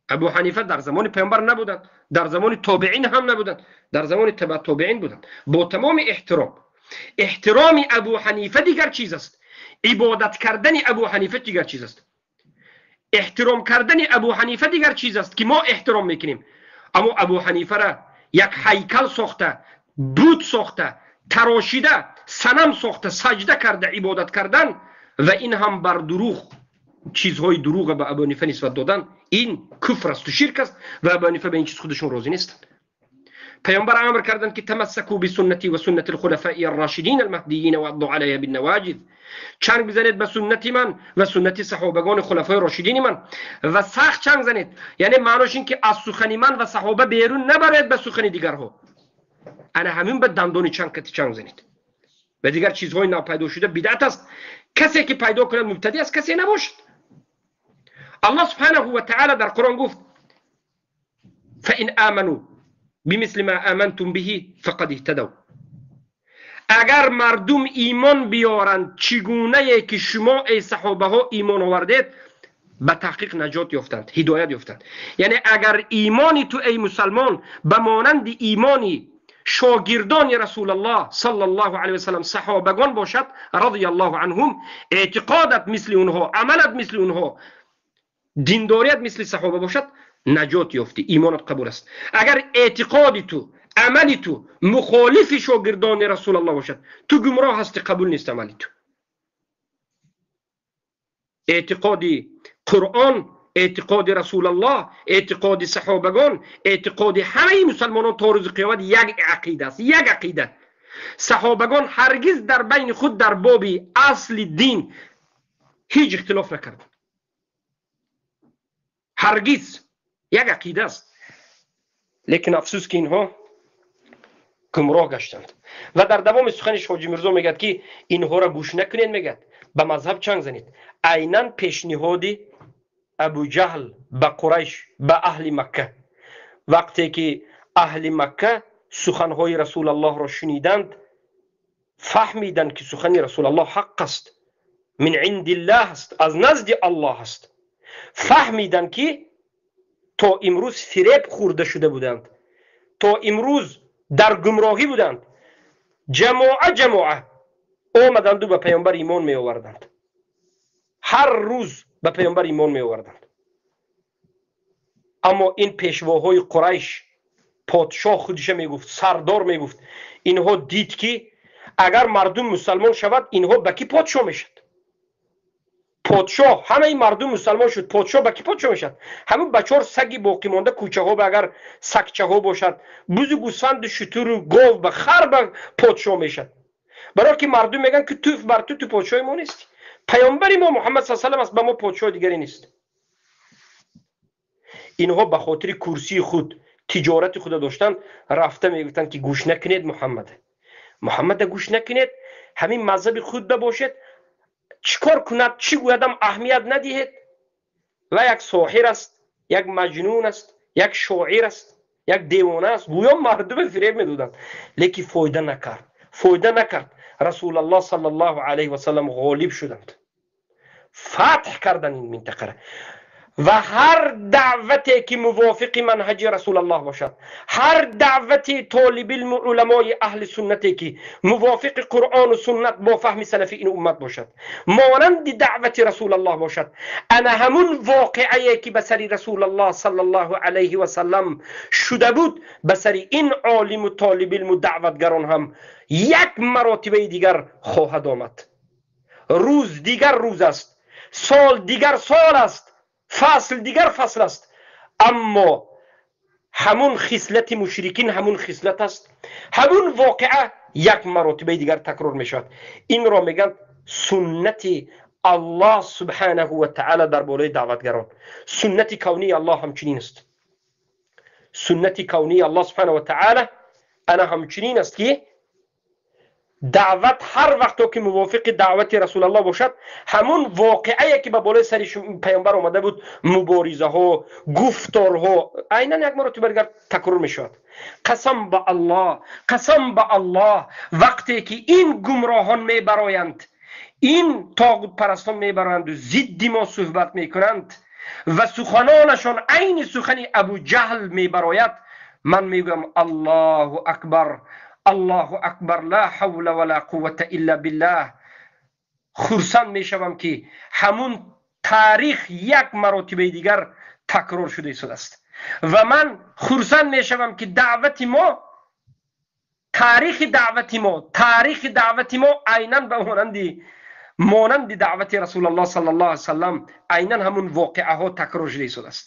[SPEAKER 2] Абу Ҳанифа дар замони паёмбар набуданд, дар замони тобеин ҳам набуданд, дар замони таба тобеин буданд. Бо тамоми эҳтиром, эҳтироми Абу Ҳанифа дигар чиз аст, ибодат кардани Абу Ҳанифа дигар чиз аст, эҳтиром кардани Абу Ҳанифа дигар чиз аст, ки мо эҳтиром мекунем. Аммо Абу Ҳанифара як ҳайкал сохта, бут сохта, тарошида, санам сохта, саҷда карда, ибодат кардан ва ин ҳам бар дурӯғ, чизҳои дурӯға ба Абу Ҳанифа нисбат додан, ин куфр асту ширк аст ва Абу Ҳанифа ба ин чиз худашон розӣ нестанд. Паёмбар амр карданд, ки تمسكوا بسنتي وسنة الخلفاء الراشدين المهديين وعضوا عليها بالنواجذ. Чанг бизанед ба суннати ман ва суннати саҳобагони хулафои рошидини ман ва сахт чанг занед. Яъне маънош ин ки аз сухани ман ва саҳоба берун набароед ба сухани дигарҳо. Ана ҳамин ба дандони чанг кати чанг занед. Ва дигар чизҳои напайдо шуда бидъат аст. Касе ки пайдо кунад, мубтадӣ аст, касе набошад. Аллоҳ سبحانه وتعالى дар Қуръон гуфт: فإن آمنوا بمثل ما آمنتم به فقد اهتدوا. Агар мардум имон биёранд, чӣ гунае ки шумо, эй саҳобаҳо, имон овардед, ба таҳқиқ наҷот ёфтанд, ҳидоят ёфтанд. Яъне агар имони ту, эй мусалмон, ба монанди имони шогирдони Расулаллоҳ صلى الله عليه وسلم, саҳобагон бошад رضي الله عنهم, эътиқодат мисли онҳо, амалат мисли онҳо, диндорият мисли саҳоба бошад, наҷот ёфтӣ, имонат қабул аст. Агар эътиқоди ту, амали ту мухолифи шогирдони Расулаллоҳ бошад, ту гумроҳ ҳастӣ, қабул нест амали ту. Эътиқоди Қуръон, эътиқоди Расулаллоҳ, эътиқоди саҳобагон, эътиқоди ҳамаи мусалмонон то рӯзи қиёмат як ақида аст, як ақида. Саҳобагон ҳаргиз дар байни худ дар боби асли дин ҳеҷ ихтилоф накарданд, ҳаргиз. Як ақида аст. Лекин афсӯс, ки инҳо гумроҳ гаштанд. Ва дар давоми сухани Шоҷи Мирзо мегӯяд, ки инҳоро гӯш накунед, мегӯяд, ба мазҳаб чанг занед. Айнан пешниҳоди Абуҷаҳл ба Қурайш, ба аҳли Макка. Вақте ки аҳли Макка суханҳои Расулаллоҳро шуниданд, фаҳмиданд, ки сухани Расулаллоҳ ҳақ аст, من عند الله аст, аз назди Аллоҳ аст. Фаҳмиданд, ки то имрӯз фиреб хӯрда шуда буданд, то имрӯз дар гумроҳӣ буданд. Ҷамоа ҷамоа омаданду ба паёмбар имон меоварданд, ҳар рӯз ба паёмбар имон меоварданд. Аммо ин пешвоҳои Қурайш, подшоҳ худиша мегуфт, сардор мегуфт, инҳо дид, ки агар мардум мусалмон шавад, инҳо ба кӣ подшоҳ мешавад? Подшоҳ, ҳамаи мардум мусалмон шуд, подшоҳ ба кӣ подшоҳ мешавад? Ҳамун ба чор саги боқӣ монда кӯчаҳо, ба агар сагчаҳо бошад, бузу, гӯсфанду, шутуру, гов, ба хар ба подшоҳ мешавад. Барои ки мардум мегӯянд, ки туф бар ту, ту подшоҳи мо нестӣ, паёмбари мо Муҳаммад са салам аст, ба мо подшоҳи дигаре нест. Инҳо ба хотири курсии худ, тиҷорати худа доштанд, рафта мегуфтанд, ки гӯш накунед Муҳаммада, Муҳаммада гӯш накунед, ҳамин мазҳаби худда бошед, чӣ кор кунад, чӣ гӯядам, аҳамият надиҳед, ва як соҳир аст, як маҷнун аст, як шоир аст, як девона аст. Гӯё мардуме фиреб медоданд, лекин фоида накард, фоида накард. Расулаллоҳ صلى الله عليه وسلم ғолиб шуданд, фатҳ карданд ин минтақара. Ва ҳар даъвате ки мувофиқи манҳаҷи Расулаллоҳ бошад, ҳар даъвати толибилму уламои аҳли суннате ки мувофиқи Қуръону суннат бо фаҳми салафи ин уммат бошад, монанди даъвати Расулаллоҳ бошад, ана ҳамун воқеае ки ба сари Расулаллоҳ صلى الله عليه وسلم шуда буд, ба сари ин олиму толибилму даъватгарон ҳам як маротибаи дигар хоҳад омад. Рӯз дигар рӯз аст, сол дигар сол аст, фасл дигар фасл аст, аммо ҳамун хислати мушрикин ҳамун хислат аст. Ҳамун воқеа як маротибаи дигар такрор мешавад. Инро мегӯянд суннати Аллоҳ سبحانه وتعالى дар болои даъватгарон. Суннати кавнии Аллоҳ ҳамчунин аст. Суннати кавнии Аллоҳ سبحانه وتعالى ана ҳамчунин аст, ки Даъват ҳар вақто ки мувофиқи даъвати Расулаллоҳ бошад, ҳамун воқеае ки ба болои сари паёмбар омада буд, муборизаҳо, гуфторҳо айнан як маротиба дигар такрор мешавад. Қасам ба Аллоҳ, қасам ба Аллоҳ, вақте ки ин гумроҳон мебароянд, ин тоғутпарастон мебароянду зидди мо суҳбат мекунанд ва суханонашон айни сухани Абуҷаҳл мебарояд, ман мегӯям: Аллоҳу акбар, Аллоҳу акбар, ла ҳавла ва ла қуввата илла биллаҳ. Хурсанд мешавам, ки ҳамун таърих як маротибаи дигар такрор шуда истодааст ва ман хурсанд мешавам, ки даъвати мо, таърихи даъвати мо, таърихи даъвати мо айнан ба монанди даъвати Расулаллоҳ саллаллоҳу алайҳи васаллам айнан ҳамун воқеаҳо такрор шуда истодааст.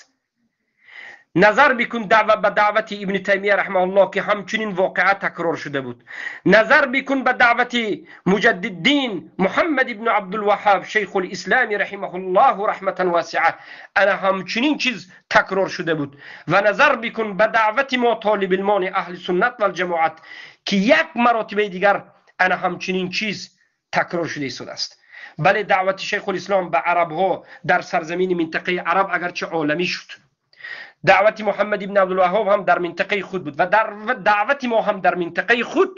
[SPEAKER 2] Назар бикун ба даъвати Ибни Таймия раҳмауллоҳ, ки ҳамчунин воқеа такрор шуда буд. Назар бикун ба даъвати Муҷаддиддин Муҳаммад ибну Абдулваҳҳаб, шайхулислами раҳимаҳуллоҳу раҳматан васиа, ана ҳамчунин чиз такрор шуда буд. Ва назар бикун ба даъвати мо, толибилмони аҳли суннат валҷамоат, ки як маротибаи дигар ана ҳамчунин чиз такрор шуда истодааст. Бале, даъвати шайхулислом ба арабҳо дар сарзамини минтақаи араб агарчи оламӣ шуд, даъвати Муҳаммад ибн Абдулваҳҳоб ҳам дар минтақаи худ буд ва даъвати мо ҳам дар минтақаи худ.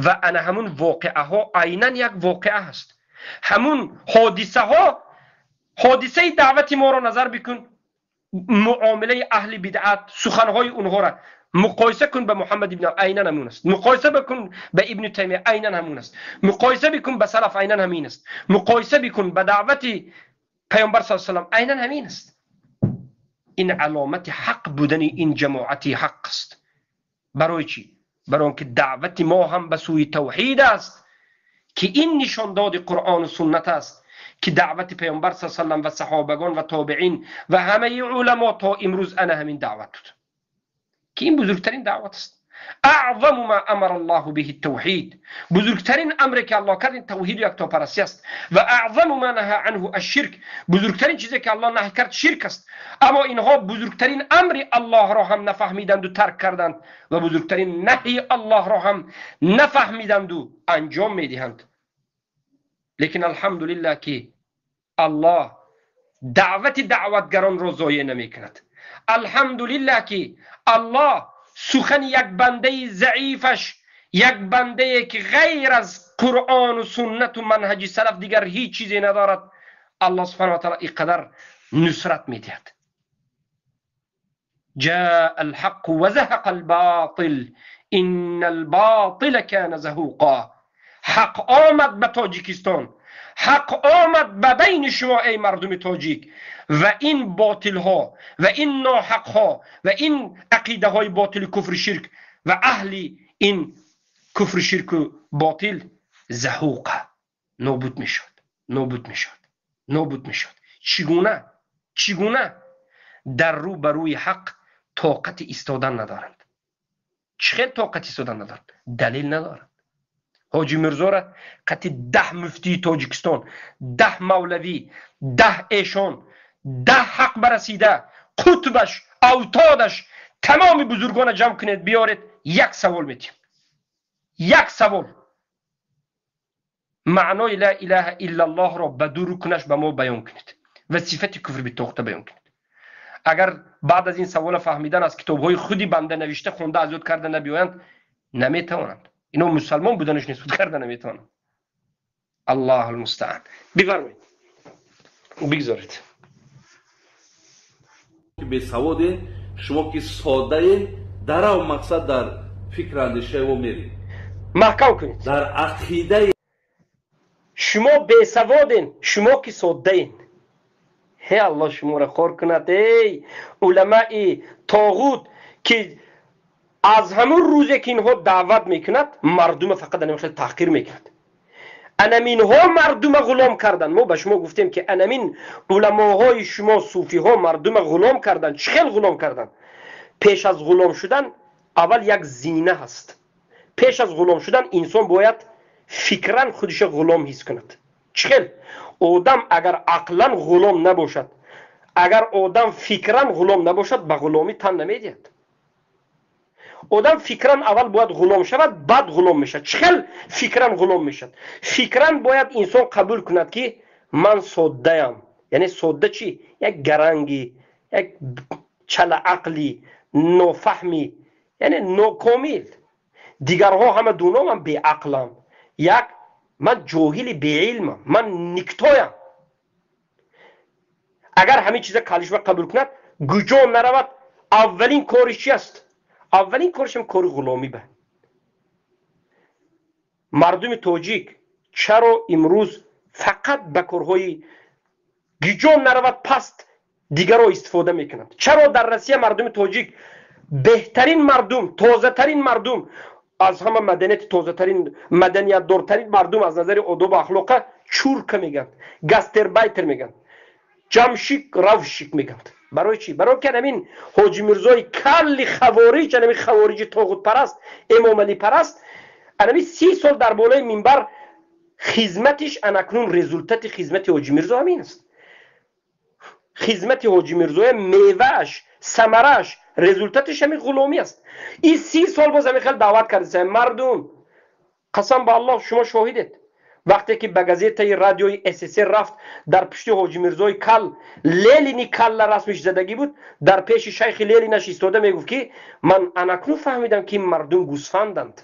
[SPEAKER 2] Ва ана ҳамун воқеаҳо айнан як воқеа ҳаст. Ҳамун ҳодисаҳо, ҳодисаи даъвати моро назар бикун, муомилаи аҳли бидъат, суханҳои онҳоро муқоиса кун ба Муҳаммад ибн, айнан ҳамун аст. Муқоиса бикун ба Ибни Таймия, айнан ҳамун аст. Муқоиса бикун ба салаф, айнан ҳамин аст. Муқоиса бикун ба даъвати паёмбар с салам, айнан ҳамин аст. Ин аломати ҳақ будани ин ҷамоати ҳақ аст. Барои чӣ? Барои он ки даъвати мо ҳам ба сӯи тавҳид аст, ки ин нишондоди Қуръону суннат аст, ки даъвати паёмбар с салам ва саҳобагон ва тобеин ва ҳамаи уламо то имрӯз ана ҳамин даъват буд, ки ин бузургтарин даъват аст. Аъзаму ма амара Аллоҳу биҳи тавҳид, бузургтарин амре ки Аллоҳ кард, ин тавҳиду яктопарастӣ аст. Ва аъзаму ма наҳа анҳу ашширк, бузургтарин чизе ки Аллоҳ наҳй кард, ширк аст. Аммо инҳо бузургтарин амри Аллоҳро ҳам нафаҳмиданду тарк карданд ва бузургтарин наҳйи Аллоҳро ҳам нафаҳмиданду анҷом медиҳанд. Лекин алҳамдулиллаҳ, ки Аллоҳ даъвати даъватгаронро зоеъ намекунад. Алҳамдулиллаҳ, ки Аллоҳ сухани як бандаи заифаш, як бандае ки ғайр аз Қуръону суннату манҳаҷи салаф дигар ҳеҷ чизе надорад, Аллоҳ субҳана ва таъала ин қадар нусрат медиҳад. جاء الحق وزهق الباطل إن الباطل كان زهوقا. حق آمد به تاجیکستان، حق آمد به بین شما ای مردم تاجیک، و این باطل ها و این ناحق ها و این عقیده های باطل، کفر، شرک و اهل این کفر، شرک و باطل زهوقه، نابود میشد، نابود میشد، نابود میشد. چگونه؟ چگونه در رو بروی حق طاقت ایستادن ندارند؟ چه طاقت ایستادن ندارند؟ دلیل ندارند. ҳоҷи Мирзора қати 10 муфтии Тоҷикистон, 10 мавлавӣ, 10 эшон, 10 ҳақ барасида, қутбаш, автодаш, тамоми бузургона ҷамъ кунед, биёред, як савол метиҳем, як савол: маънои ла илаҳа иллаллоҳро ба ду рукнаш ба мо баён кунед ва сифати куфр битоғута баён кунед. Агар баъд аз ин савола фаҳмидан, аз китобҳои худи банда навишта, хонда, аз ёд карда набиёянд, наметавонанд. Ино мусалмон буданаш исбот карда наметавонанд. Аллоҳу алмустаан. Бифармоед, бигзоред.
[SPEAKER 1] Бесаводен шумо, ки содаен, дарав мақсад дар фикр андешаи мо меред.
[SPEAKER 2] Маҳкам кунед.
[SPEAKER 1] Дар ақидаи
[SPEAKER 2] Шумо бесаводен, шумо ки соддаен. Ҳе, Аллоҳ шуморо хор кунад, эй уламаи тоғут, ки аз ҳамун рӯзе ки инҳо даъват мекунад, мардума фақат анамин хел таҳқир мекунад. Анаминҳо мардума ғулом карданд. Мо ба шумо гуфтем, ки анамин уламоҳои шумо, суфиҳо, мардума ғулом карданд. Чӣ хел ғулом карданд? Пеш аз ғулом шудан аввал як зина ҳаст. Пеш аз ғулом шудан инсон бояд фикран худиша ғулом ҳис кунад. Чӣ хел? Одам агар ақлан ғулом набошад, агар одам фикран ғулом набошад, ба ғуломӣ тан намедиҳад. Одам фикран аввал бояд ғулом шавад, баъд ғулом мешавад. Чӣ хел фикран ғулом мешавад? Фикран бояд инсон қабул кунад, ки ман соддаям. Яъне содда чӣ? Як гаранги, як чалаақли, нофаҳми, яъне нокомил. Дигарҳо ҳама дуно, ман беақлам, як ман ҷоҳили беилмам, ман никтоям. Агар ҳамин чиза калишма қабул кунад, гуҷо наравад, аввалин кориш чи аст? Аввалин коришам кори ғуломӣ. Ба мардуми тоҷик чаро имрӯз фақат ба корҳои гиҷо наравад, паст дигарро истифода мекунанд? Чаро дар Россия мардуми тоҷик, беҳтарин мардум, тозатарин мардум, аз ҳама маданияти тозатарин, маданиятдортарин мардум аз назари одобу ахлоқа, чурка мегӯянд, гастарбайтер мегӯянд, ямщик, равщик мегӯянд? Барои чӣ? Барои ки ҳамин Ҳоҷи Мирзои калли хавориҷ, ҳамин хавориҷи тоғутпараст, эмомалипараст, анами 30 сол дар болои минбар хизматиш. Анакнун результати хизмати Ҳоҷи Мирзо ҳамин аст. Хизмати Ҳоҷи Мирзоя мевааш, самарааш, результатиш ҳамин ғуломӣ аст. И 30 сол боз ҳамин хел даъват карда мардум. Қасам ба Аллоҳ, шумо шоҳидед, вақте ки ба газетаи радиои СССР рафт, дар пушти Ҳоҷи Мирзои кал Ленини калла расмиш задагӣ буд. Дар пеши шайхи Ленинаш истода мегуфт, ки ман анакнун фаҳмидам, ки мардум гӯсфанданд.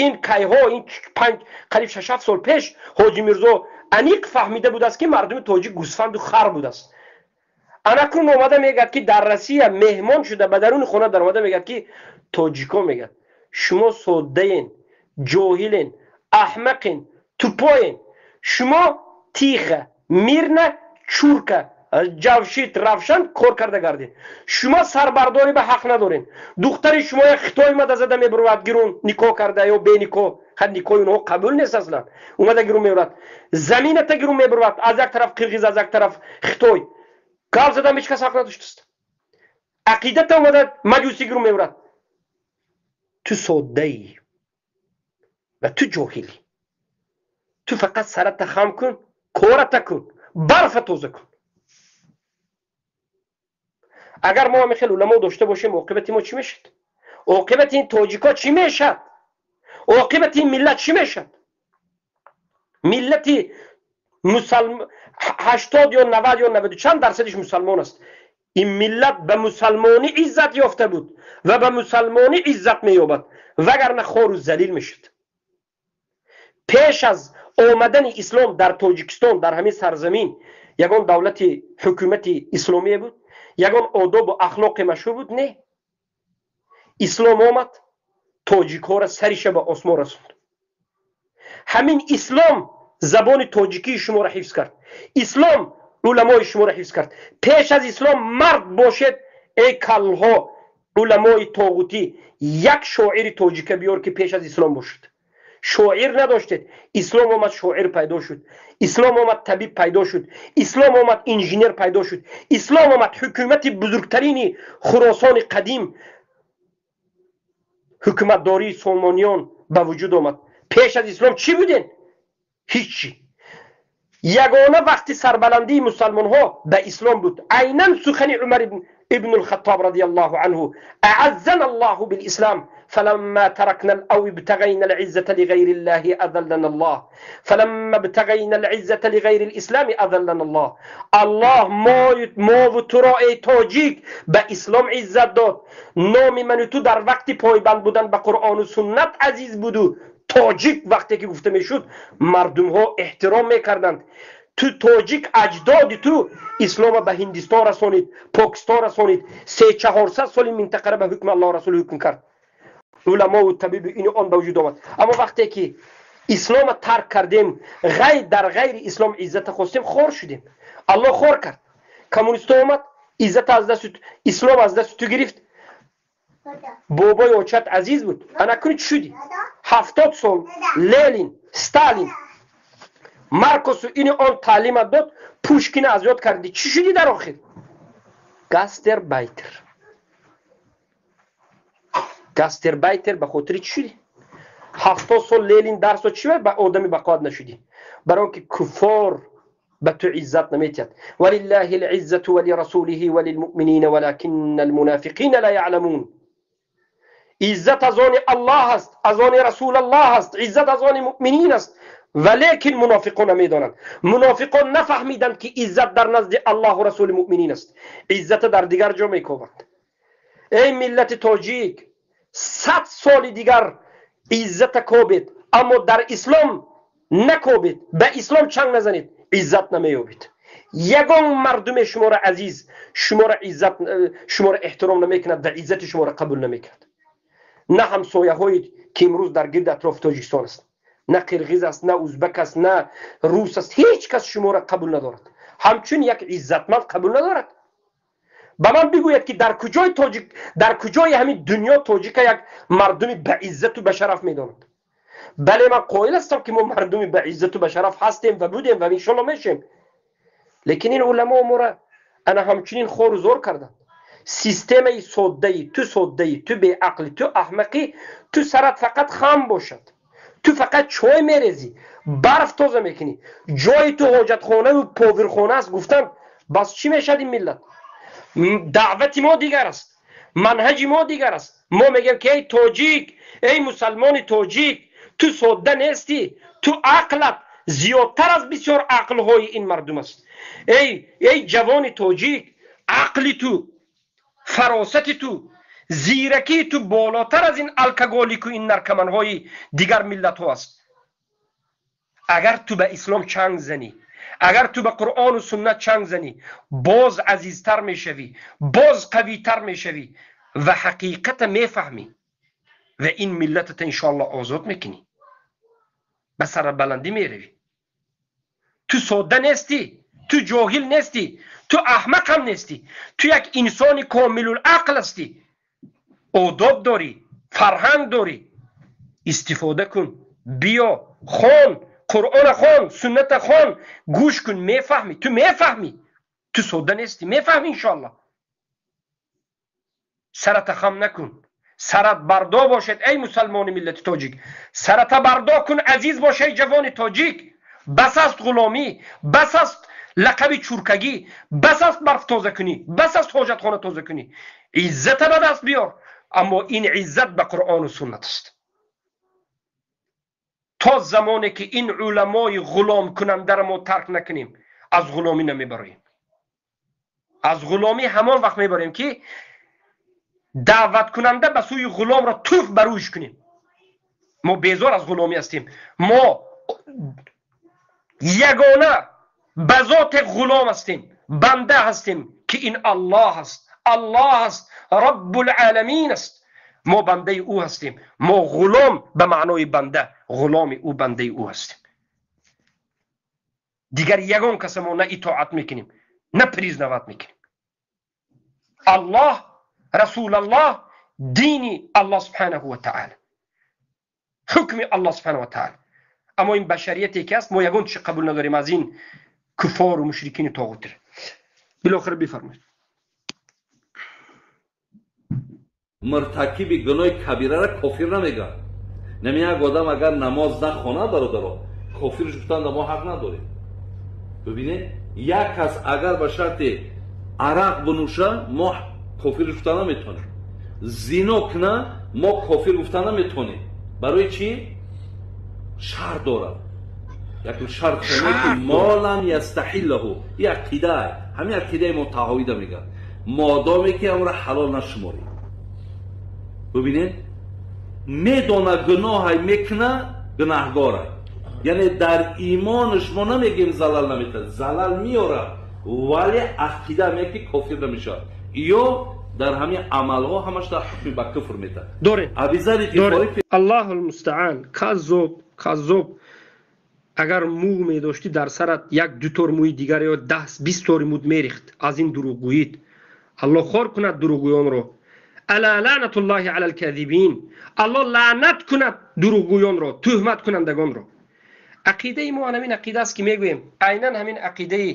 [SPEAKER 2] Ин кайҳо? Ин панҷ, қариб 6-7 сол пеш Ҳоҷи Мирзо аниқ фаҳмида будааст, ки мардуми тоҷик гӯсфанду хар будааст. Анакнун омада мегӯяд, ки дар Россия меҳмон шуда, ба даруни хона даромада мегӯяд, ки тоҷико, мегӯяд, шумо соддаен, ҷоҳилен, аҳмақен, тупоен, шумо тихо, мирно, чурка, ҷавшид, равшан кор карда гардед, шумо сарбардорӣ ба ҳақ надорен. Духтари шумо як хитой омада зада мебурвад, гирун никоҳ карда ё беникоҳ, ха, никоҳи онҳо қабул нест аслан, омада гирун мебурад, замината гирун мебурвад. Аз як тараф қирғиз, аз як тараф хитой, гап задам ҳеҷ кас ҳақ надоштааст. Ақидата омада маҷусӣ гирун мебурад. Ту соддаӣ ва ту ҷоҳилӣ, ту фақат сарата хам кун, кората кун, барфа тоза кун. Агар мо ҳамин хел уламо дошта бошем, оқибати мо чӣ мешавад? Оқибати ин тоҷико чӣ мешавад? Оқибати ин миллат чӣ мешавад? Миллати 80 ё 90 ё наваду чанд дарсадиш мусалмон аст. Ин миллат ба мусалмонӣ иззат ёфта буд ва ба мусалмонӣ иззат меёбад, вагарна хору залил мешуд. Пеш аз омадани ислом дар Тоҷикистон, дар ҳамин сарзамин ягон давлати ҳукумати исломие буд? Ягон одобу ахлоқе машҳур буд? Не. Ислом омад, тоҷикҳоро сариша ба осмон расонд. Ҳамин ислом забони тоҷикии шуморо ҳифз кард, ислом уламои шуморо ҳифз кард. Пеш аз ислом мард бошед, эй каллҳо, уламои тоғутӣ, як шоири тоҷика биёр, ки пеш аз ислом бошад. Шоир надоштед. Ислом омад, шоир пайдо шуд. Ислом омад, табиб пайдо шуд. Ислом омад, инженер пайдо шуд. Ислом омад, ҳукумати бузургтарини Хуросони қадим, ҳукуматдории Сомониён ба вуҷуд омад. Пеш аз ислом чӣ буден? Ҳичи. Ягона вақти сарбаландии мусалмонҳо ба ислом буд. Айнан сухани Умар ибн алхаттоб радиаллоҳу анҳу: «أعزنا الله بالإسلام، فلما تركنا أو ابتغينا العزة لغير الله أذلنا الله، فلما ابتغينا العزة لغير الإسلام أذلنا الله». Аллоҳ мову туро, эй тоҷик, ба ислом иззат дод. Номи ману ту дар вақти пойбанд будан ба Қуръону суннат азиз буду тоҷик вақте ки гуфта мешуд, мардумҳо эҳтиром мекарданд. Ту тоҷик, аҷдоди ту ислома ба Ҳиндистон расонид, Покистон расонид, 300-400 соли минтақара ба ҳукми Аллоҳ Расул ҳукм кард, уламову табибу ину он ба вуҷуд омад. Аммо вақте ки ислома тарк кардем, дар ғайри ислом иззата хостем, хор шудем, Аллоҳ хор кард. Коммунисто омад, иззата аз дасту, ислом аз дасту ту гирифт. Бобои очат азиз буд, анакуни чӣ шудӣ? 70 сол Ленин, Сталин, Маркосу ини он таълимат дод, Пушкина аз ёд кардӣ, чӣ шудӣ дар охир? Гастарбайтер. Гастарбайтер ба хотири чӣ шудӣ? 70 сол Ленин дарс дод, чӣ ба одами бақоат нашудӣ? Барои он ки куффор ба ту иззат наметиҳад. ولله العزة ولرسوله وللمؤمنين ولكن المنافقين لا يعلمون. Иззат аз они Аллоҳ аст, аз они Расулаллоҳ аст, иззат аз они муъминин аст. Валекин мунофиқон намедонанд. Мунофиқон нафаҳмиданд, ки иззат дар назди Аллоҳу Расули муъминин аст. Иззата дар дигар ҷо мекобанд. Эй миллати тоҷик, 100 соли дигар иззата кобед, аммо дар ислом накобед, ба ислом чанг назанед, иззат намеёбед. Ягон мардуме шуморо азиз, шуморо иззат, шуморо эҳтиром намекунад ва иззати шуморо қабул намекунад. На ҳамсояҳое ки имрӯз дар гирди атрофи Тоҷикистон аст, на қирғиз аст, на узбак аст, на рус аст, ҳеҷ кас шуморо қабул надорад. Ҳамчун як иззатманд қабул надорад. Ба ман бигӯяд, ки дар куҷои тоҷик, дар куҷои ҳамин дунё тоҷика як мардуми ба иззату ба шараф медонад? Бале, ман қоил ҳастам, ки мо мардуми ба иззату ба шараф ҳастем ва будем ва иншолло мешем. Лекин ин уламо моро ана ҳамчунин хору зор карданд. Системаи соддаи ту, соддаи ту, беақлӣ ту, аҳмақӣ ту, сарат фақат хам бошад, ту фақат чой мерезӣ, барф тоза мекунӣ, ҷои ту ҳоҷатхонаву повирхона аст гуфтанд. Бас чӣ мешавад ин миллат? Даъвати мо дигар аст, манҳаҷи мо дигар аст. Мо мегӯем, ки эй тоҷик, эй мусалмони тоҷик, ту содда нестӣ, ту ақлат зиёдтар аз бисёр ақлҳои ин мардум аст. Эй ҷавони тоҷик, ақли ту, фаросати ту, зиракии ту болотар аз ин алкоголику ин наркоманҳои дигар миллатҳо аст. Агар ту ба ислом чанг занӣ, агар ту ба Қуръону суннат чанг занӣ, боз азизтар мешавӣ, боз қавитар мешавӣ ва ҳақиқата мефаҳмӣ ва ин миллатата иншоалло озод мекунӣ, ба сарбаландӣ меравӣ. Ту содда нестӣ, ту ҷоҳил нестӣ, ту аҳмақ ҳам нестӣ, ту як инсони комилулақл ҳастӣ. Одоб дорӣ, фарҳанг дорӣ, истифода кун, биё хон, Қуръона хон, сунната хон, гӯш кун, мефаҳмӣ, ту мефаҳмӣ, ту содда нестӣ, мефаҳмӣ иншоалло. Сарата хам накун, сарат бардо бошед, эй мусалмони миллати тоҷик, сарата бардо кун, азиз бош, эй ҷавони тоҷик. Бас аст ғуломӣ, бас аст лақаби чуркагӣ, бас аст барф тоза кунӣ, бас аст ҳоҷатхона тоза кунӣ. Иззата ба даст биёр, аммо ин иззат ба Қуръону суннат аст. То замоне ки ин уламои ғуломкунандаро мо тарк накунем, аз ғуломӣ намебароем. Аз ғуломӣ ҳамон вақт мебарем, ки даъваткунанда ба сӯи ғуломро туф ба рӯйш кунем. Мо безор аз ғуломӣ ҳастем. Мо ягона ба зоте ғулом ҳастем, банда ҳастем, ки ин Аллоҳ аст, Аллоҳ аст, Раббулъоламин аст. Мо бандаи ӯ ҳастем. Мо ғулом ба маънои банда, ғуломи ӯ, бандаи ӯ ҳастем. Дигар ягон каса мо на итоат мекунем, на признавать мекунем. Аллоҳ, Расулаллоҳ, дини Аллоҳ субҳанаҳу ва таъала, ҳукми Аллоҳ субҳанаҳу ва таъала. Аммо ин башарияте ки аст, мо ягон чиз қабул надорем аз ин куфору мушрикини тоғутир. Билохира бифармоед.
[SPEAKER 1] Муртакиби гуноҳи кабираро кофир намегӯянд. Нами як одам агар намоз нахонад, бародаро, кофирш гуфтан мо ҳақ надорем. Бибинед, як кас агар ба шарти арақ бинӯша, мо кофирш гуфта наметавонем. Зино куна, мо кофир гуфта наметавонем. Барои чӣ? Шарт дорад. Якум шарт ки мо лам ястаҳиллаҳу. Ин ақидае, ҳамин ақидаи мо таҳовида мегӯяд. Модоме ки амро ҳалол нашуморем. Бибинед, медона гуноҳай мекуна, гунаҳгорай. Яъне дар имонаш мо намегӯем залал наметавад, залал меорад, вале ақида меяд, ки кофир намешавад. Ё дар ҳамин амалҳо ҳамаш дар ҳукми ба куфр метавад.
[SPEAKER 2] Дорем.
[SPEAKER 1] Абизари.
[SPEAKER 2] Аллоҳу лмустаан. Каззоб, каззоб. Агар мӯ медоштӣ дар сарат, як ду тор мӯи дигар ё 10-20 тори муд мерихт аз ин дурӯғгӯит. Аллоҳ хор кунад дурӯғгӯёнро. Ала лаънатуллоҳи ала алказибин. Аллоҳ лаънат кунад дурӯғгӯёнро, тӯҳматкунандагонро. Ақидаи мо ҳамин ақида аст, ки мегӯем, айнан ҳамин ақидаи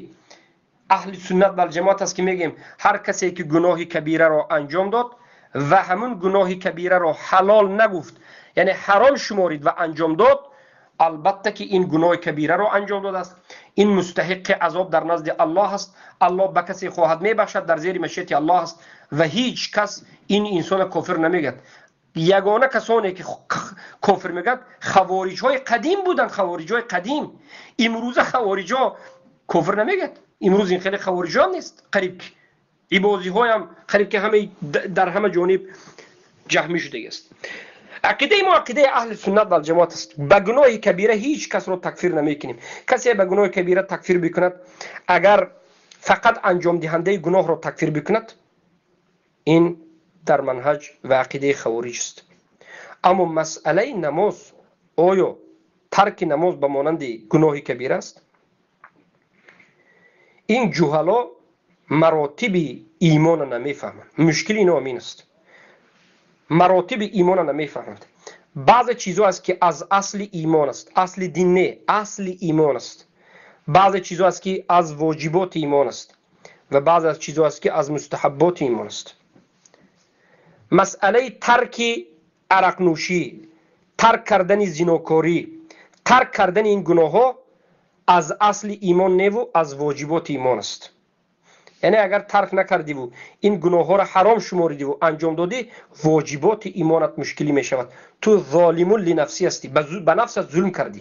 [SPEAKER 2] аҳли суннат валҷамоат аст, ки мегӯем, ҳар касе ки гуноҳи кабираро анҷом дод ва ҳамун гуноҳи кабираро ҳалол нагуфт, яъне ҳаром шуморид ва анҷом дод, албатта ки ин гуноҳи кабираро анҷом додааст. Ин мустаҳиқи азоб дар назди Аллоҳ аст. Аллоҳ ба касе хоҳад мебахшад, дар зери машиати Аллоҳ аст ва ҳеҷ кас ин инсона кофир намегӯяд. Ягона касоне ки кофир мегӯянд, хавориҷҳои қадим буданд, хавориҷҳои қадим. Имрӯза хавориҷҳо кофир намегӯяд. Имрӯз ин хеле хавориҷҳо нест, қариб ки ибозиҳоям қариб ки ҳама дар ҳама ҷониб ҷаҳмӣ шудагиаст. Ақидаи мо ақидаи аҳли суннат вал ҷамоат аст. Ба гуноҳи кабира ҳеҷ касро такфир намекунем. Касе ба гуноҳи кабира такфир бикунад, агар фақат анҷомдиҳандаи гуноҳро такфир бикунад, ин дар манҳаҷ ва ақидаи хавориҷ аст. Аммо масъалаи намоз, оё тарки намоз ба монанди гуноҳи кабира аст? Ин ҷуҳало маротиби имона намефаҳманд. Мушкили ино ҳамин аст. Маротиби имона намефаҳманд. Баъзе чизҳо аст ки аз асли имон аст, асли дин не, асли имон аст. Баъзе чизҳо аст ки аз воҷиботи имон аст ва баъзе аз чизҳо аст ки аз мустаҳабботи имон аст. Масъалаи тарки арақнӯшӣ, тарк кардани зинокорӣ, тарк кардани ин гуноҳҳо аз асли имон неву аз воҷиботи имон аст. Яъне агар тарк накардиву ин гуноҳҳоро ҳаром шуморидиву анҷом додӣ, воҷиботи имонат мушкилӣ мешавад. Ту золимун линафсӣ ҳастӣ, ба нафсат зулм кардӣ,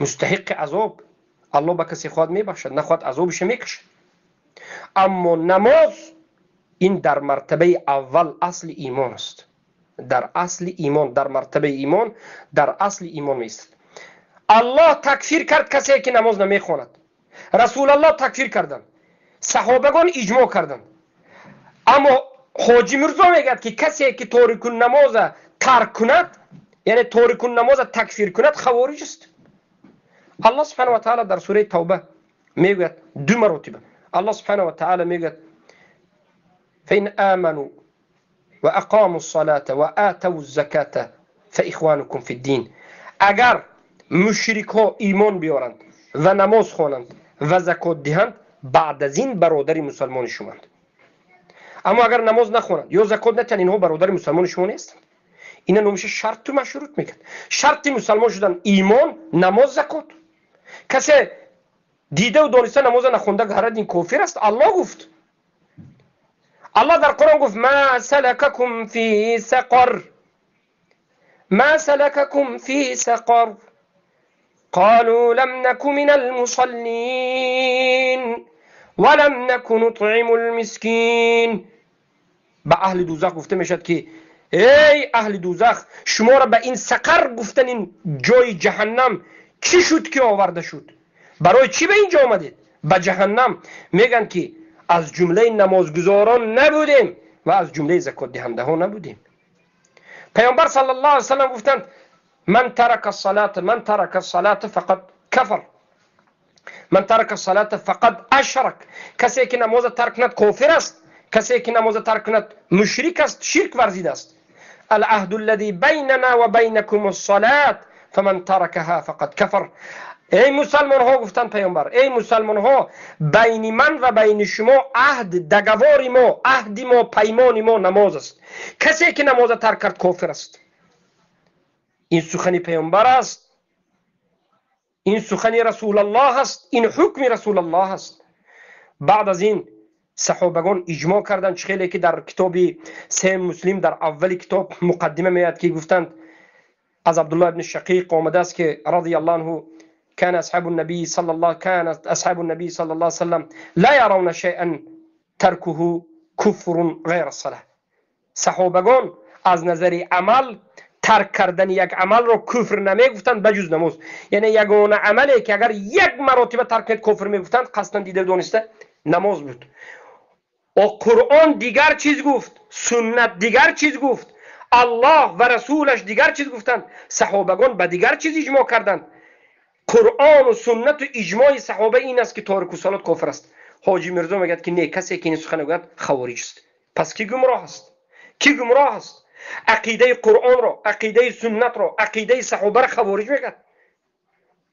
[SPEAKER 2] мустаҳиқи азоб. Аллоҳ ба касе хоҳад мебахшад, нахоҳад азобиша мекашад. Аммо намоз ин дар мартабаи аввал асли имон аст. Дар асли имон, дар мартабаи имон, дар асли имон меистад. Аллоҳ такфир кард касе ки намоз намехонад. Расулаллоҳ такфир карданд, саҳобагон иҷмоъ карданд. Аммо Ҳоҷи Мирзо мегӯяд ки касе ки торикун намоза тарк кунад, яъне торикун намоза такфир кунад, хавориҷ аст. Аллоҳ субҳанаҳу ва таъала дар сураи Тавба мегӯяд ду маротиба. Аллоҳ субҳанаҳу ва таъала мегӯяд: فإن آمنوا وأقاموا الصلاة وآتوا الزكاة فإخوانكم في الدين. اگر مشرک‌ها ایمان بیارند و نماز خوانند و زکات دهند، بعد از این برادر مسلمان شماند. اما اگر نماز نخوانند یا زکات ندهند، اینها برادر مسلمان شما نیستند. اینا نمیشه شرط تو مشروط میکرد. شرط مسلمان شدن ایمان، نماز، زکات. کسی دیده و دانسته نماز نخونده گهرد این کافر است. الله گفت، الله در قرآن گفت: ما سلککم فی سقر، ما سلککم فی سقر قالوا لم نك من المصلين ولم نك نطعم المسكين. به اهل دوزخ گفته میشد که ای اهل دوزخ، شما را به این سقر گفتن، این جای جهنم چی شد که آورده شد؟ برای چی به اینجا آمدید؟ به جهنم. میگن که از جمله نمازگزاران نبودیم و از جمله زکات دهنده ها نبودیم. پیامبر صلی الله علیه و سلم گفتند: من ترک الصلاة، من ترک الصلاة فقد کفر، من ترک الصلاة فقد اشرک. کسی که نماز ترک کند کافر است، کسی که نماز ترک کند مشرک است، شرک ورزیده است. العهد الذي بیننا و بینکم الصلاة فمن ترکها فقد کفر. ای مسلمان ها، گفتن پیامبر، ای مسلمان ها، بین من و بین شما عهد، دگوار ما، عهد ما، پیمان ما نماز است. کسی که نماز ترک کرد کافر است. این سخن پیامبر است، این سخن رسول الله است، این حکم رسول الله است. بعد از این صحابگان اجماع کردند، خیلی که در کتاب سه مسلم در اول کتاب مقدمه میاد که گفتند از عبدالله ابن شقیق آمده است که رضی الله عنه كان أصحاب النبي صلى الله كانت أصحاب النبي صلى الله عليه وسلم لا يرون شيئا تركه كفر غير الصلاة. صحابگان از نظر عمل ترک کردن یک عمل رو کفر نمیگفتند بجز نماز. یعنی یگانه عملی که اگر یک مرتبه ترک کنید کفر میگفتند، قصدا دیده دانسته نماز بود. و قرآن دیگر چیز گفت، سنت دیگر چیز گفت، الله و رسولش دیگر چیز گفتند، صحابگان به دیگر چیز اجماع کردند. قرآن و سنت و اجماع صحابه این است که تارک صلات کافر است. حاجی میرزا میگه که نه، کسی که این سخن گفت خوارج است. پس کی گمراه است؟ کی گمراه است؟ عقیده قرآن را، عقیده سنت را، عقیده صحابه را خوارج میگه.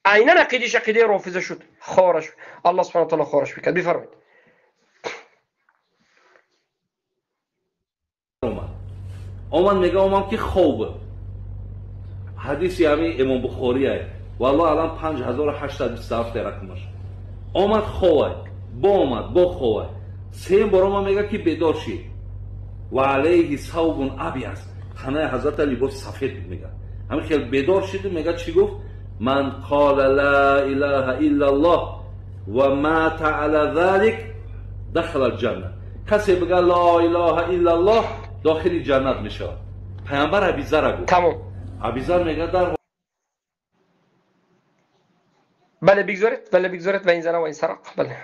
[SPEAKER 2] عینا عقیدهش عقیده رافضه شد. خارش الله سبحانه و تعالی خارش میکرد. بفرمایید.
[SPEAKER 1] آمد میگه آمد که خوب حدیثی همین امام بخاری های والله الان 5827 رقمش آمد خواه با آمد با خواه سه بار آمد میگه که بیدار شی و علیه ثوب ابیض. Танаи ҳазрата либос сафед буд, мега. Ҳамин хел бедор шиду, мега, чӣ гуфт? Ман қола ла илаҳа иллаллоҳ ва мата ала залик дахала алҷанна. Касе бига ла илаҳа иллаллоҳ, дохили ҷаннат мешавад. Паямбар Абизара гуфт.
[SPEAKER 2] Тамом.
[SPEAKER 1] Абизар мега дар
[SPEAKER 2] Бале, бигзоред, бале, бигзоред. Ва ин зана ва ин сарақ, бале.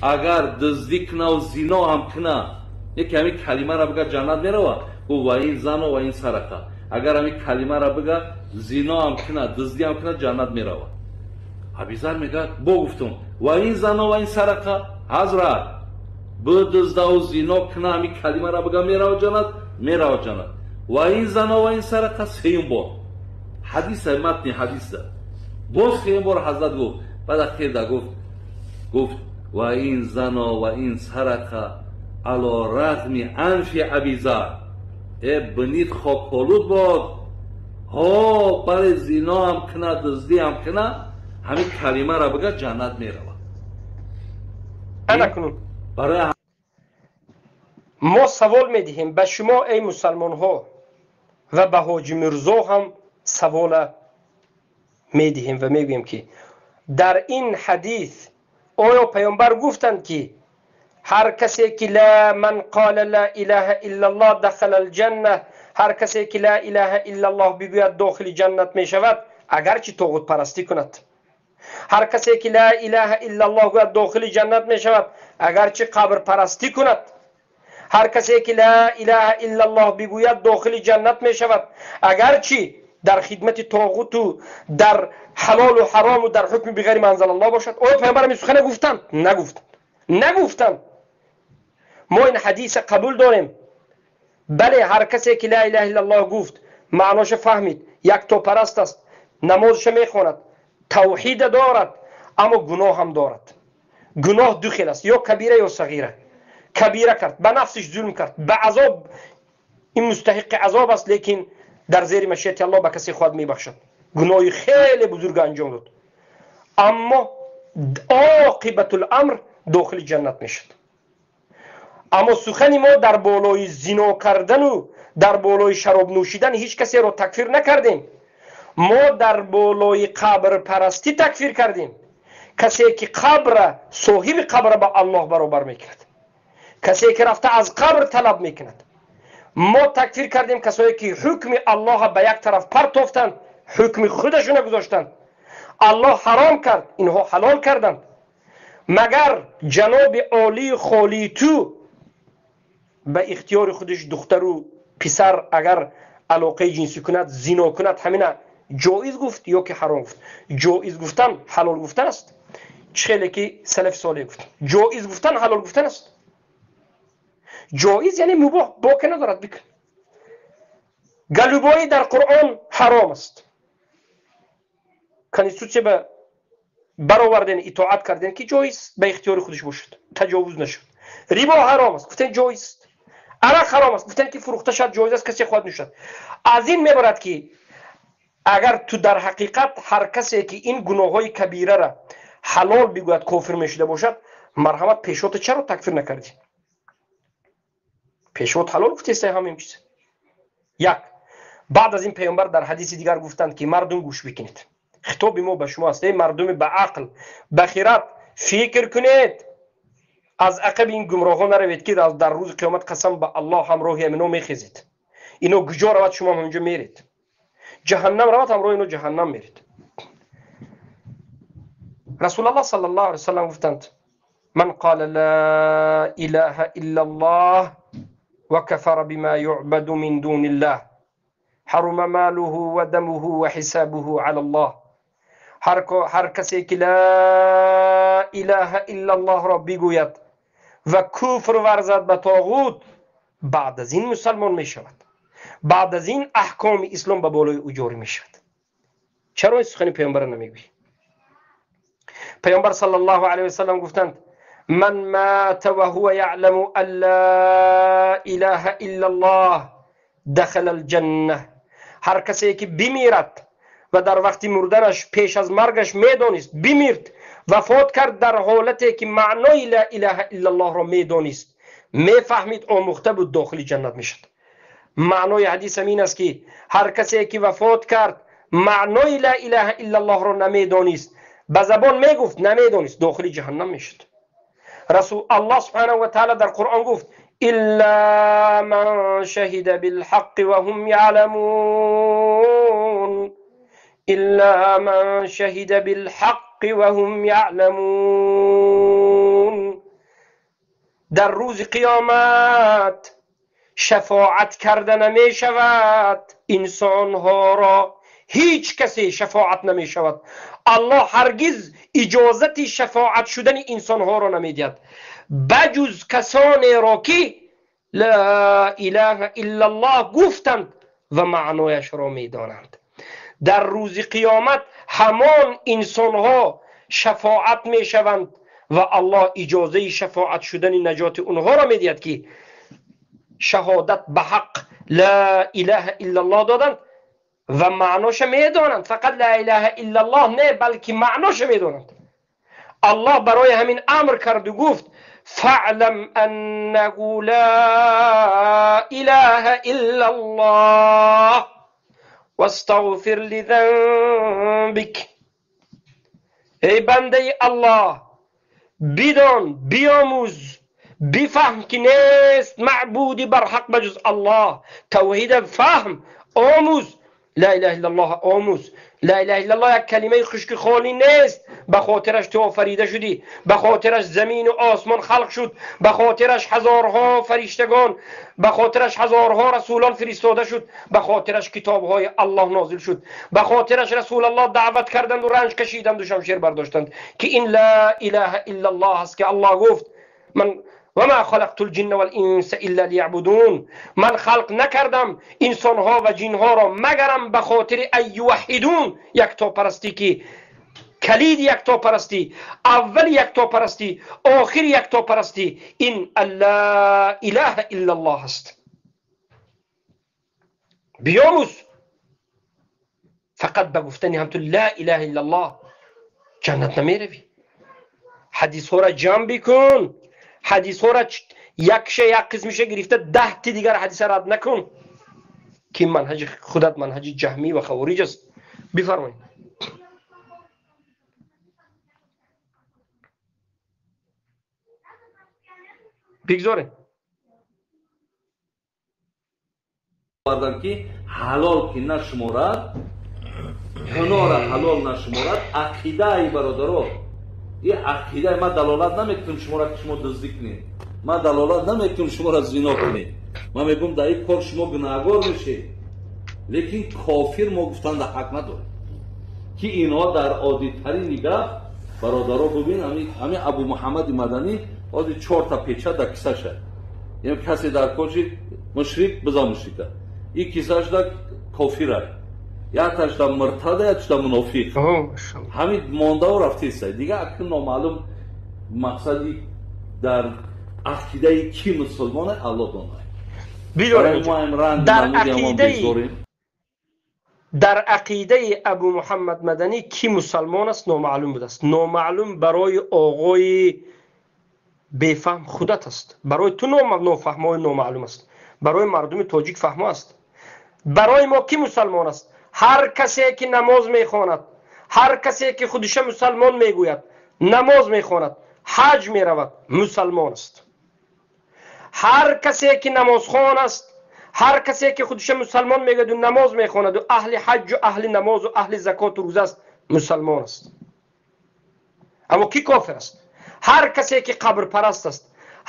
[SPEAKER 1] Агар дуздӣ кунаву зино ҳам куна, яке ҳамин калимаро бига, ҷаннат мерава. Гуфт: ва ин зано ва ин сарақа. Агар ҳамин калимаро бига, зино ҳам куна, дуздӣ ҳам куна, ҷаннат мерава. Абизар мега: бо гуфтум: ва ин зано ва ин сарақа, ҳазрат, бидуздаву зино куна, ҳамин калимаро бига, мерава ҷаннат? Мерава ҷаннат. Ва ин зано ва ин сарақа, сеюм бор. Ҳадиса, матни ҳадиса. Боз сеюм бор ҳазрат гуфт. Баъд ахирда гуфт: ва ин зано ва ин сарақа ало рағми анфи Абизар. Э, бинид, хоколуд бод. Ҳо, бале, зино ҳам куна, дуздӣ ҳам куна, ҳамин калимаро бига, ҷаннат мерава.
[SPEAKER 2] Ана кунун
[SPEAKER 1] барои
[SPEAKER 2] мо савол медиҳем ба шумо, эй мусалмонҳо, ва ба Ҳоҷи Мирзо ҳам савола медиҳем ва мегӯем, ки дар ин ҳадис оё паёмбар гуфтанд, ки ҳар касе ки ла ман қола ла илаҳа иллаллоҳ дахала алҷанна, ҳар касе ки ла илаҳа иллаллоҳ бигӯяд, дохили ҷаннат мешавад, агарчи тоғутпарастӣ кунад, ҳар касе ки ла илаҳа иллаллоҳ гӯяд, дохили ҷаннат мешавад, агарчи қабрпарастӣ кунад, ҳар касе ки ла илаҳа иллаллоҳ бигӯяд, дохили ҷаннат мешавад, агарчи дар хидмати тоғуту дар ҳалолу ҳарому дар ҳукми биғайри ма анзалаллоҳ бошад? Оё паёмбар ҳамин сухана гуфтанд? Нагуфтанд, нагуфтанд. Мо ин ҳадиса қабул дорем. Бале, ҳар касе ки ла илаҳа иллаллоҳ гуфт, маъноша фаҳмид, яктопараст аст, намозша мехонад, тавҳида дорад, аммо гуноҳ ҳам дорад. Гуноҳ ду хел аст: ё кабира, ё сағира. Кабира кард, ба нафсиш зулм кард, ба азоб, ин мустаҳиқи азоб аст, лекин дар зери машиати Аллоҳ ба касе хоҳад мебахшад. Гуноҳи хеле бузург анҷом дод, аммо оқибатуламр дохили ҷаннат мешавад. Аммо сухани мо дар болои зино кардану дар болои шароб нӯшидан ҳеҷ касеро такфир накардем. Мо дар болои қабрпарастӣ такфир кардем, касе ки қабра, соҳиби қабра ба Аллоҳ баробар мекунад, касе ки рафта аз қабр талаб мекунад. Мо такфир кардем касое ки ҳукми Аллоҳа ба як тараф партофтанд, ҳукми худашона гузоштанд. Аллоҳ ҳаром кард, инҳо ҳалол карданд. Магар ҷаноби олии холии ту ба ихтиёри худаш духтару писар агар алоқаи ҷинсӣ кунад, зино кунад, ҳамина ҷоиз гуфт ё ки ҳаром гуфт? Ҷоиз гуфтан ҳалол гуфтан аст? Чӣ хеле ки салафи солеҳ гуфт, ҷоиз гуфтан ҳалол гуфтан аст. Ҷоиз яъне мубоҳ, боке надорад, бикун. Галубоӣ дар Қуръон ҳаром аст. Конститутсия ба бароварден, итоат карден, ки ҷоиз, ба ихтиёри худаш бошад, таҷовуз нашуд. Рибо ҳаром аст, гуфтен, ҷоиз. Арақ ҳаром аст, гуфтен, ки фурӯхта шавад ҷоиз аст, касе хоҳад нӯшад. Аз ин мебарад, ки агар ту дар ҳақиқат ҳар касе ки ин гуноҳҳои кабирара ҳалол бигӯяд, кофир мешуда бошад, марҳамат, пешвота чаро такфир накардӣ? Пешвот ҳалол гуфтеста ҳамин чиз. Як баъд аз ин паёмбар дар ҳадиси дигар гуфтанд, ки мардум, гӯш бикунед, хитоби мо ба шумо аст. Эй мардуми ба ақл, ба хират, фикр кунед, аз ақаби ин гумроҳҳо наравед, ки дар рӯзи қиёмат, қасам ба Аллоҳ, ҳамроҳи амино мехезед. Ино куҷо равад, шумо ҳам ҳаминҷо меред. Ҷаҳаннам равад, ҳамроҳи ино ҷаҳаннам меред. Расулаллоҳ саллаллоҳу алайҳи васаллам гуфтанд: ман қала ла илаҳа иллаллоҳ ва кафара бима юъбаду мин дуниллаҳ ҳарума малуҳу ва дамуҳу ва ҳисабуҳу алаллоҳ. Ҳар касе ки ла илаҳа иллаллоҳро бигӯяд ва куфр варзад ба тоғут, баъд аз ин мусалмон мешавад, баъд аз ин аҳкоми ислом ба болои ӯ ҷорӣ мешавад. Чаро ин сухани паёмбара намегӯӣ? Паёмбар саллаллоҳу алайҳи васаллам гуфтанд: ман мата ва ҳува яъламу ан ла илаҳа иллаллоҳ дахала алҷанна. Ҳар касе ки бимирад ва дар вақти мурданаш, пеш аз маргаш медонист, бимирд, вафот кард дар ҳолате ки маънои ла илаҳа иллаллоҳро медонист, мефаҳмид, омӯхта буд, дохили ҷаннат мешавад. Маънои ҳадис ҳамин аст, ки ҳар касе ки вафот кард, маънои ла илаҳа иллаллоҳро намедонист, ба забон мегуфт, намедонист, дохили ҷаҳаннам мешуд. Расул Аллоҳ субҳанаҳу ва таъала дар Қуръон гуфт: илла ман шаҳида билҳаққи ва ҳум яъламун, илла ман шаҳида билҳаққи ва ҳум яъламун. Дар рӯзи қиёмат шафоат карда намешавад инсонҳоро, ҳеҷ касе шафоат намешавад. Аллоҳ ҳаргиз иҷозати шафоат шудани инсонҳоро намедиҳад, баҷуз касонеро ки ла илаҳа иллаллоҳ гуфтанд ва маънояшро медонанд. Дар рӯзи қиёмат ҳамон инсонҳо шафоат мешаванд ва Аллоҳ иҷозаи шафоат шудани наҷоти онҳоро медиҳад, ки шаҳодат ба ҳақ ла илаҳа иллаллоҳ доданд ва маъноша медонанд. Фақат ла илаҳа иллаллоҳ не, балки маъноша медонанд. Аллоҳ барои ҳамин амр карду гуфт: фаълам аннаҳу ла илаҳа иллаллоҳ вастағфир лизанбик. Эй бандаи Аллоҳ, бидон, биомӯз, бифаҳм, ки нест маъбуди барҳақ ба ҷуз Аллоҳ. Тавҳида фаҳм, омӯз, ла илаҳа иллаллоҳ омӯз. Ла илаҳа иллаллоҳ як калимаи хушки холӣ нест. Ба хотираш ту офарида шудӣ, ба хотираш замину осмон халқ шуд, ба хотираш ҳазорҳо фариштагон, ба хотираш ҳазорҳо расулон фиристода шуд, ба хотираш китобҳои Аллоҳ нозил шуд, ба хотираш Расулаллоҳ даъват карданду ранҷ кашиданду шамшер бардоштанд, ки ин ла илаҳа иллаллоҳ аст, ки Аллоҳ гуфт: ман вама халақту лҷинна валинса илла лиябудун. Ман халқ накардам инсонҳо ва ҷинҳоро магарам ба хотири ан юваҳҳидун, яктопарастӣ, ки калиди яктопарастӣ, аввали яктопарастӣ, охири яктопарастӣ ин ла илаҳа иллаллоҳ аст. Биёмӯз, фақат ба гуфтани ҳамту ла илаҳа иллаллоҳ ҷаннат намеравӣ. Ҳадисҳоро ҷамъ бикун, ҳадисҳоро якша як қисмиша гирифта 10 ти дигар ҳадиса рад накун, ки манҳаҷи худат манҳаҷи ҷаҳмӣ ва хавориҷ аст. Бифармоед. Бигзоред.
[SPEAKER 1] Ки ҳалол ки нашуморад, гуноҳра ҳалол нашуморад, ақидаи бародаро, и ақидаи ман далолат намекунам шуморо, ки шумо дуздӣ кунед, ман далолат намекунам шуморо зино кунед. Ман мегӯям, дар ин кор шумо гунаҳгор мешед, лекин кофир мо гуфтан дар ҳақ надорем, ки инҳо дар оддитарин гап, бародаро, бубин, ҳамин Абу Муҳаммади Маданӣ ҳозир чорта печа дар кисаша. Яъне касе дар коши мушрик биза мушрика, и кисашда кофира, якташда муртада, якташда мунофиқ, ҳамин мондаву рафтеса. Дигар акн номаълум мақсади дар ақидаи ки мусулмоне, Аллоҳ донад.
[SPEAKER 2] Дар ақидаи Абу Муҳаммад Маданӣ ки мусалмон аст, номаълум будааст. Номаълум барои оғои бефаҳм худат аст, барои ту нофаҳмои номаълум аст, барои мардуми тоҷик фаҳмо аст. Барои мо ки мусалмон аст? Ҳар касе ки намоз мехонад, ҳар касе ки худиша мусалмон мегӯяд, намоз мехонад, ҳаҷ меравад, мусалмон аст. Ҳар касе ки намозхон аст, ҳар касе ки худиша мусалмон мегӯяду намоз мехонаду аҳли ҳаҷҷу аҳли намозу аҳли закоту рӯза аст, мусалмон аст. Аммо ки кофир аст? Ҳар касе ки қабрпараст аст,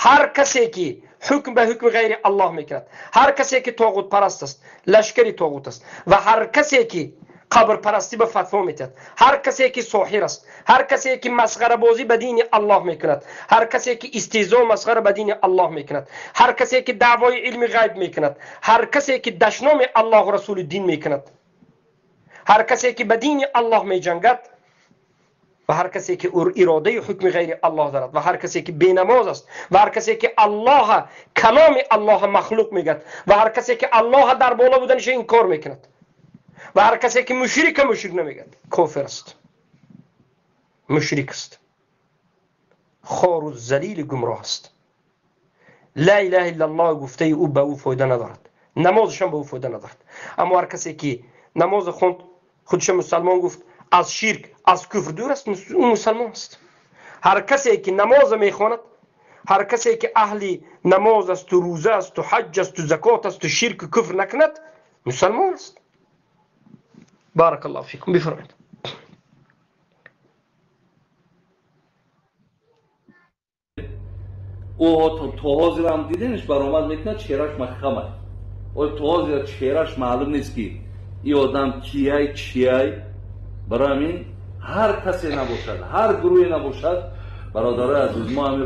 [SPEAKER 2] ҳар касе ки ҳукм ба ҳукми ғайри Аллоҳ мекунад, ҳар касе ки тоғутпараст аст, лашкари тоғут аст, ва ҳар касе ки қабрпарастӣ ба фатво метиҳад, ҳар касе ки соҳир аст, ҳар касе ки масхарабозӣ ба дини Аллоҳ мекунад, ҳар касе ки истеҳзо масхара ба дини Аллоҳ мекунад, ҳар касе ки даъвои илми ғайб мекунад, ҳар касе ки дашноми Аллоҳу расули дин мекунад, ҳар касе ки ба дини Аллоҳ меҷангад ва ҳар касе ки иродаи ҳукми ғайри Аллоҳ дорад, ва ҳар касе ки бенамоз аст, ва ҳар касе ки Аллоҳа, каломи Аллоҳа махлуқ мегӯяд, ва ҳар касе ки Аллоҳа дар боло буданиша инкор мекунад, ва ҳар касе ки мушрика мушрик намегӯяд, кофир аст, мушрик аст, хору залили гумроҳ аст. Ла илаҳа иллаллоҳ гуфтаи ӯ ба ӯ фоида надорад. Намозашам ба ӯ фоида надорад. Аммо ҳар касе ки намоз хонд, худша мусалмон гуфт, аз ширк, аз куфр дур аст, ӯ мусалмон аст. Ҳар касе ки намоза мехонад, ҳар касе ки аҳли намоз асту, рӯза асту, ҳаҷ асту, закот асту, ширку куфр накунад, мусалмон аст. Баракаллоҳу фикум. Бифармоед.
[SPEAKER 1] Ӯ то ҳозирам диденш баромад мекунад, чеҳраш махамай. О то ҳозира чеҳраш маълум нест, ки ин одам кияй, чияй. Барои ҳамин ҳар касе набошад, ҳар гурӯҳе набошад, бародарои азиз, мо ҳамин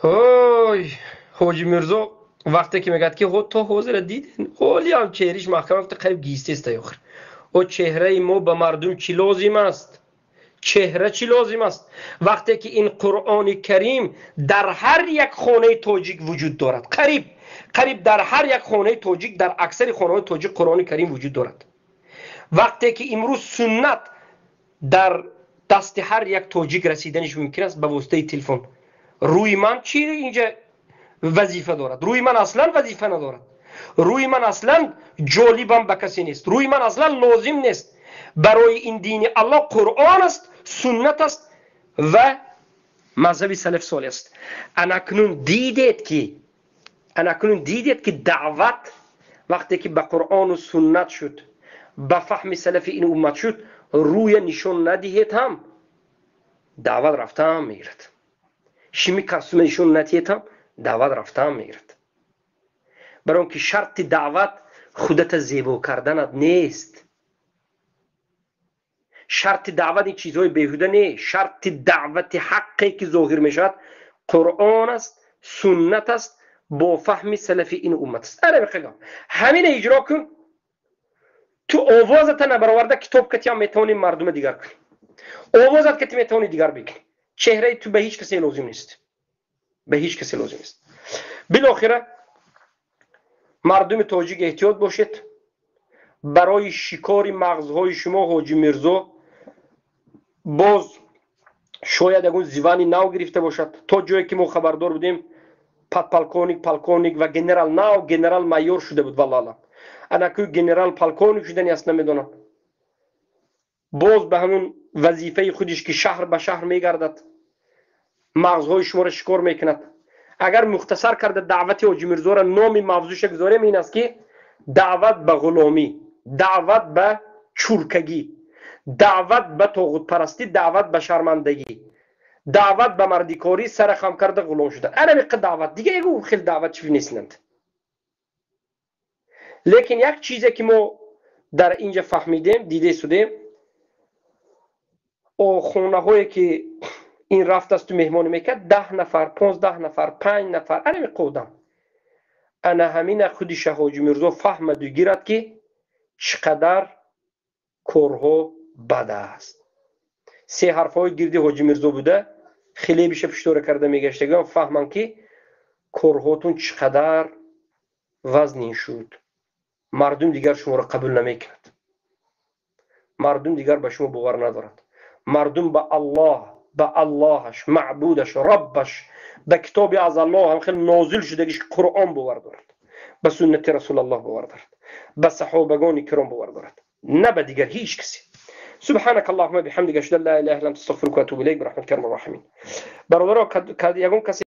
[SPEAKER 2] Ой, Ҳоҷи Мирзо вақте ки мегӯяд, ки то ҳозира диден, ҳолиам чеҳриш маҳкама, гуфта қариб гистеста охир. О чеҳраи мо ба мардум чӣ лозим аст? Чеҳра чӣ лозим аст? Вақте ки ин Қуръони Карим дар ҳар як хонаи тоҷик вуҷуд дорад. Қариб дар ҳар як хонаи тоҷик, дар аксари хонаҳои тоҷик Қуръони Карим вуҷуд дорад. Вақте ки имрӯз суннат дар дасти ҳар як тоҷик расиданиш мумкин аст ба воситаи телефон. Рӯи ман чӣ инҷа вазифа дорад? Рӯи ман аслан вазифа надорад. Рӯи ман аслан ҷолибам ба касе нест. Рӯи ман аслан лозим нест. Барои ин дини Аллоҳ Қуръон аст, суннат аст ва мазҳаби салаф солеҳ аст. Анакнун дидед ки даъват вақте ки ба Қуръону суннат шуд, ба фаҳми салафи ин уммат шуд, рӯя нишон надиҳед ҳам, даъват рафтаам мегирад. Шими касума нишон надиҳед ҳам, даъват рафтаам мегирад. Барои он ки шарти даъват худата зебо карданат нест. Шарти даъват ин чизҳои беҳуда не. Шарти даъвати ҳаққе ки зоҳир мешавад, Қуръон аст, суннат аст, бо фаҳми салафи ин уммат аст. Ҳамина иҷро кун, ту овозата набароварда, китоб катиам метавонӣ мардума дигар кунӣ, овозат кати метавонӣ дигар бикунӣ. Чеҳраи ту ба ҳеҷ касе лозим нест, ба ҳеҷ касе лозим нест. Билохира, мардуми тоҷик, эҳтиёт бошед. Барои шикори мағзҳои шумо Ҳоҷи Мирзо боз шояд ягон звание нав гирифта бошад. То ҷое ки мо хабардор будем, подполковник, полковник ва генерал, нав генерал майор шуда буд. Валлоҳ алам, анаку генерал полковник шудани аст, намедонам. Боз ба ҳамун вазифаи худиш, ки шаҳр ба шаҳр мегардад, мағзҳои шуморо шикор мекунад. Агар мухтасар карда даъвати Ҳоҷи Мирзора номи мавзӯша гузорем, ин аст, ки даъват ба ғуломӣ, даъват ба чуркагӣ, даъват ба тоғутпарастӣ, даъват ба шармандагӣ, даъват ба мардикорӣ, сара хам карда ғулом шуда. Анамиқа даъват, дига ягон хел даъват чӣ нестанд. Лекин як чизе ки мо дар инҷа фаҳмидем, диде судем, хонаҳое ки ин рафтасту меҳмонӣ мекард, 10 нафар, 15 нафар, панҷ нафар, анами қодам. Ана ҳамина худи Шаҳоҷи Мирзо фаҳмаду гирад, ки чӣ қадар корҳо бад аст. Се ҳарфҳои гирди Ҳоҷи Мирзо буда, хелебиша пиштора карда мегаштагиам фаҳманд, ки корҳотун чӣ қадар вазнин шуд. Мардум дигар шуморо қабул намекунад, мардум дигар ба шумо бовар надорад. Мардум ба Аллоҳ, ба Аллоҳаш, маъбудаш, Роббаш, ба китоби аз Аллоҳ ҳам хел нозил шудагиш, Қуръон, бовар дорад, ба суннати Расулаллоҳ бовар дорад, ба саҳобагони киром бовар дорад, на ба дигар ҳеҷ касе. سبحانك اللهم بحمدك، اشهد ان لا اله الا انت، استغفرك واتوب اليك، برحمتك يا ارحم الراحمين. برادرا، ягон касе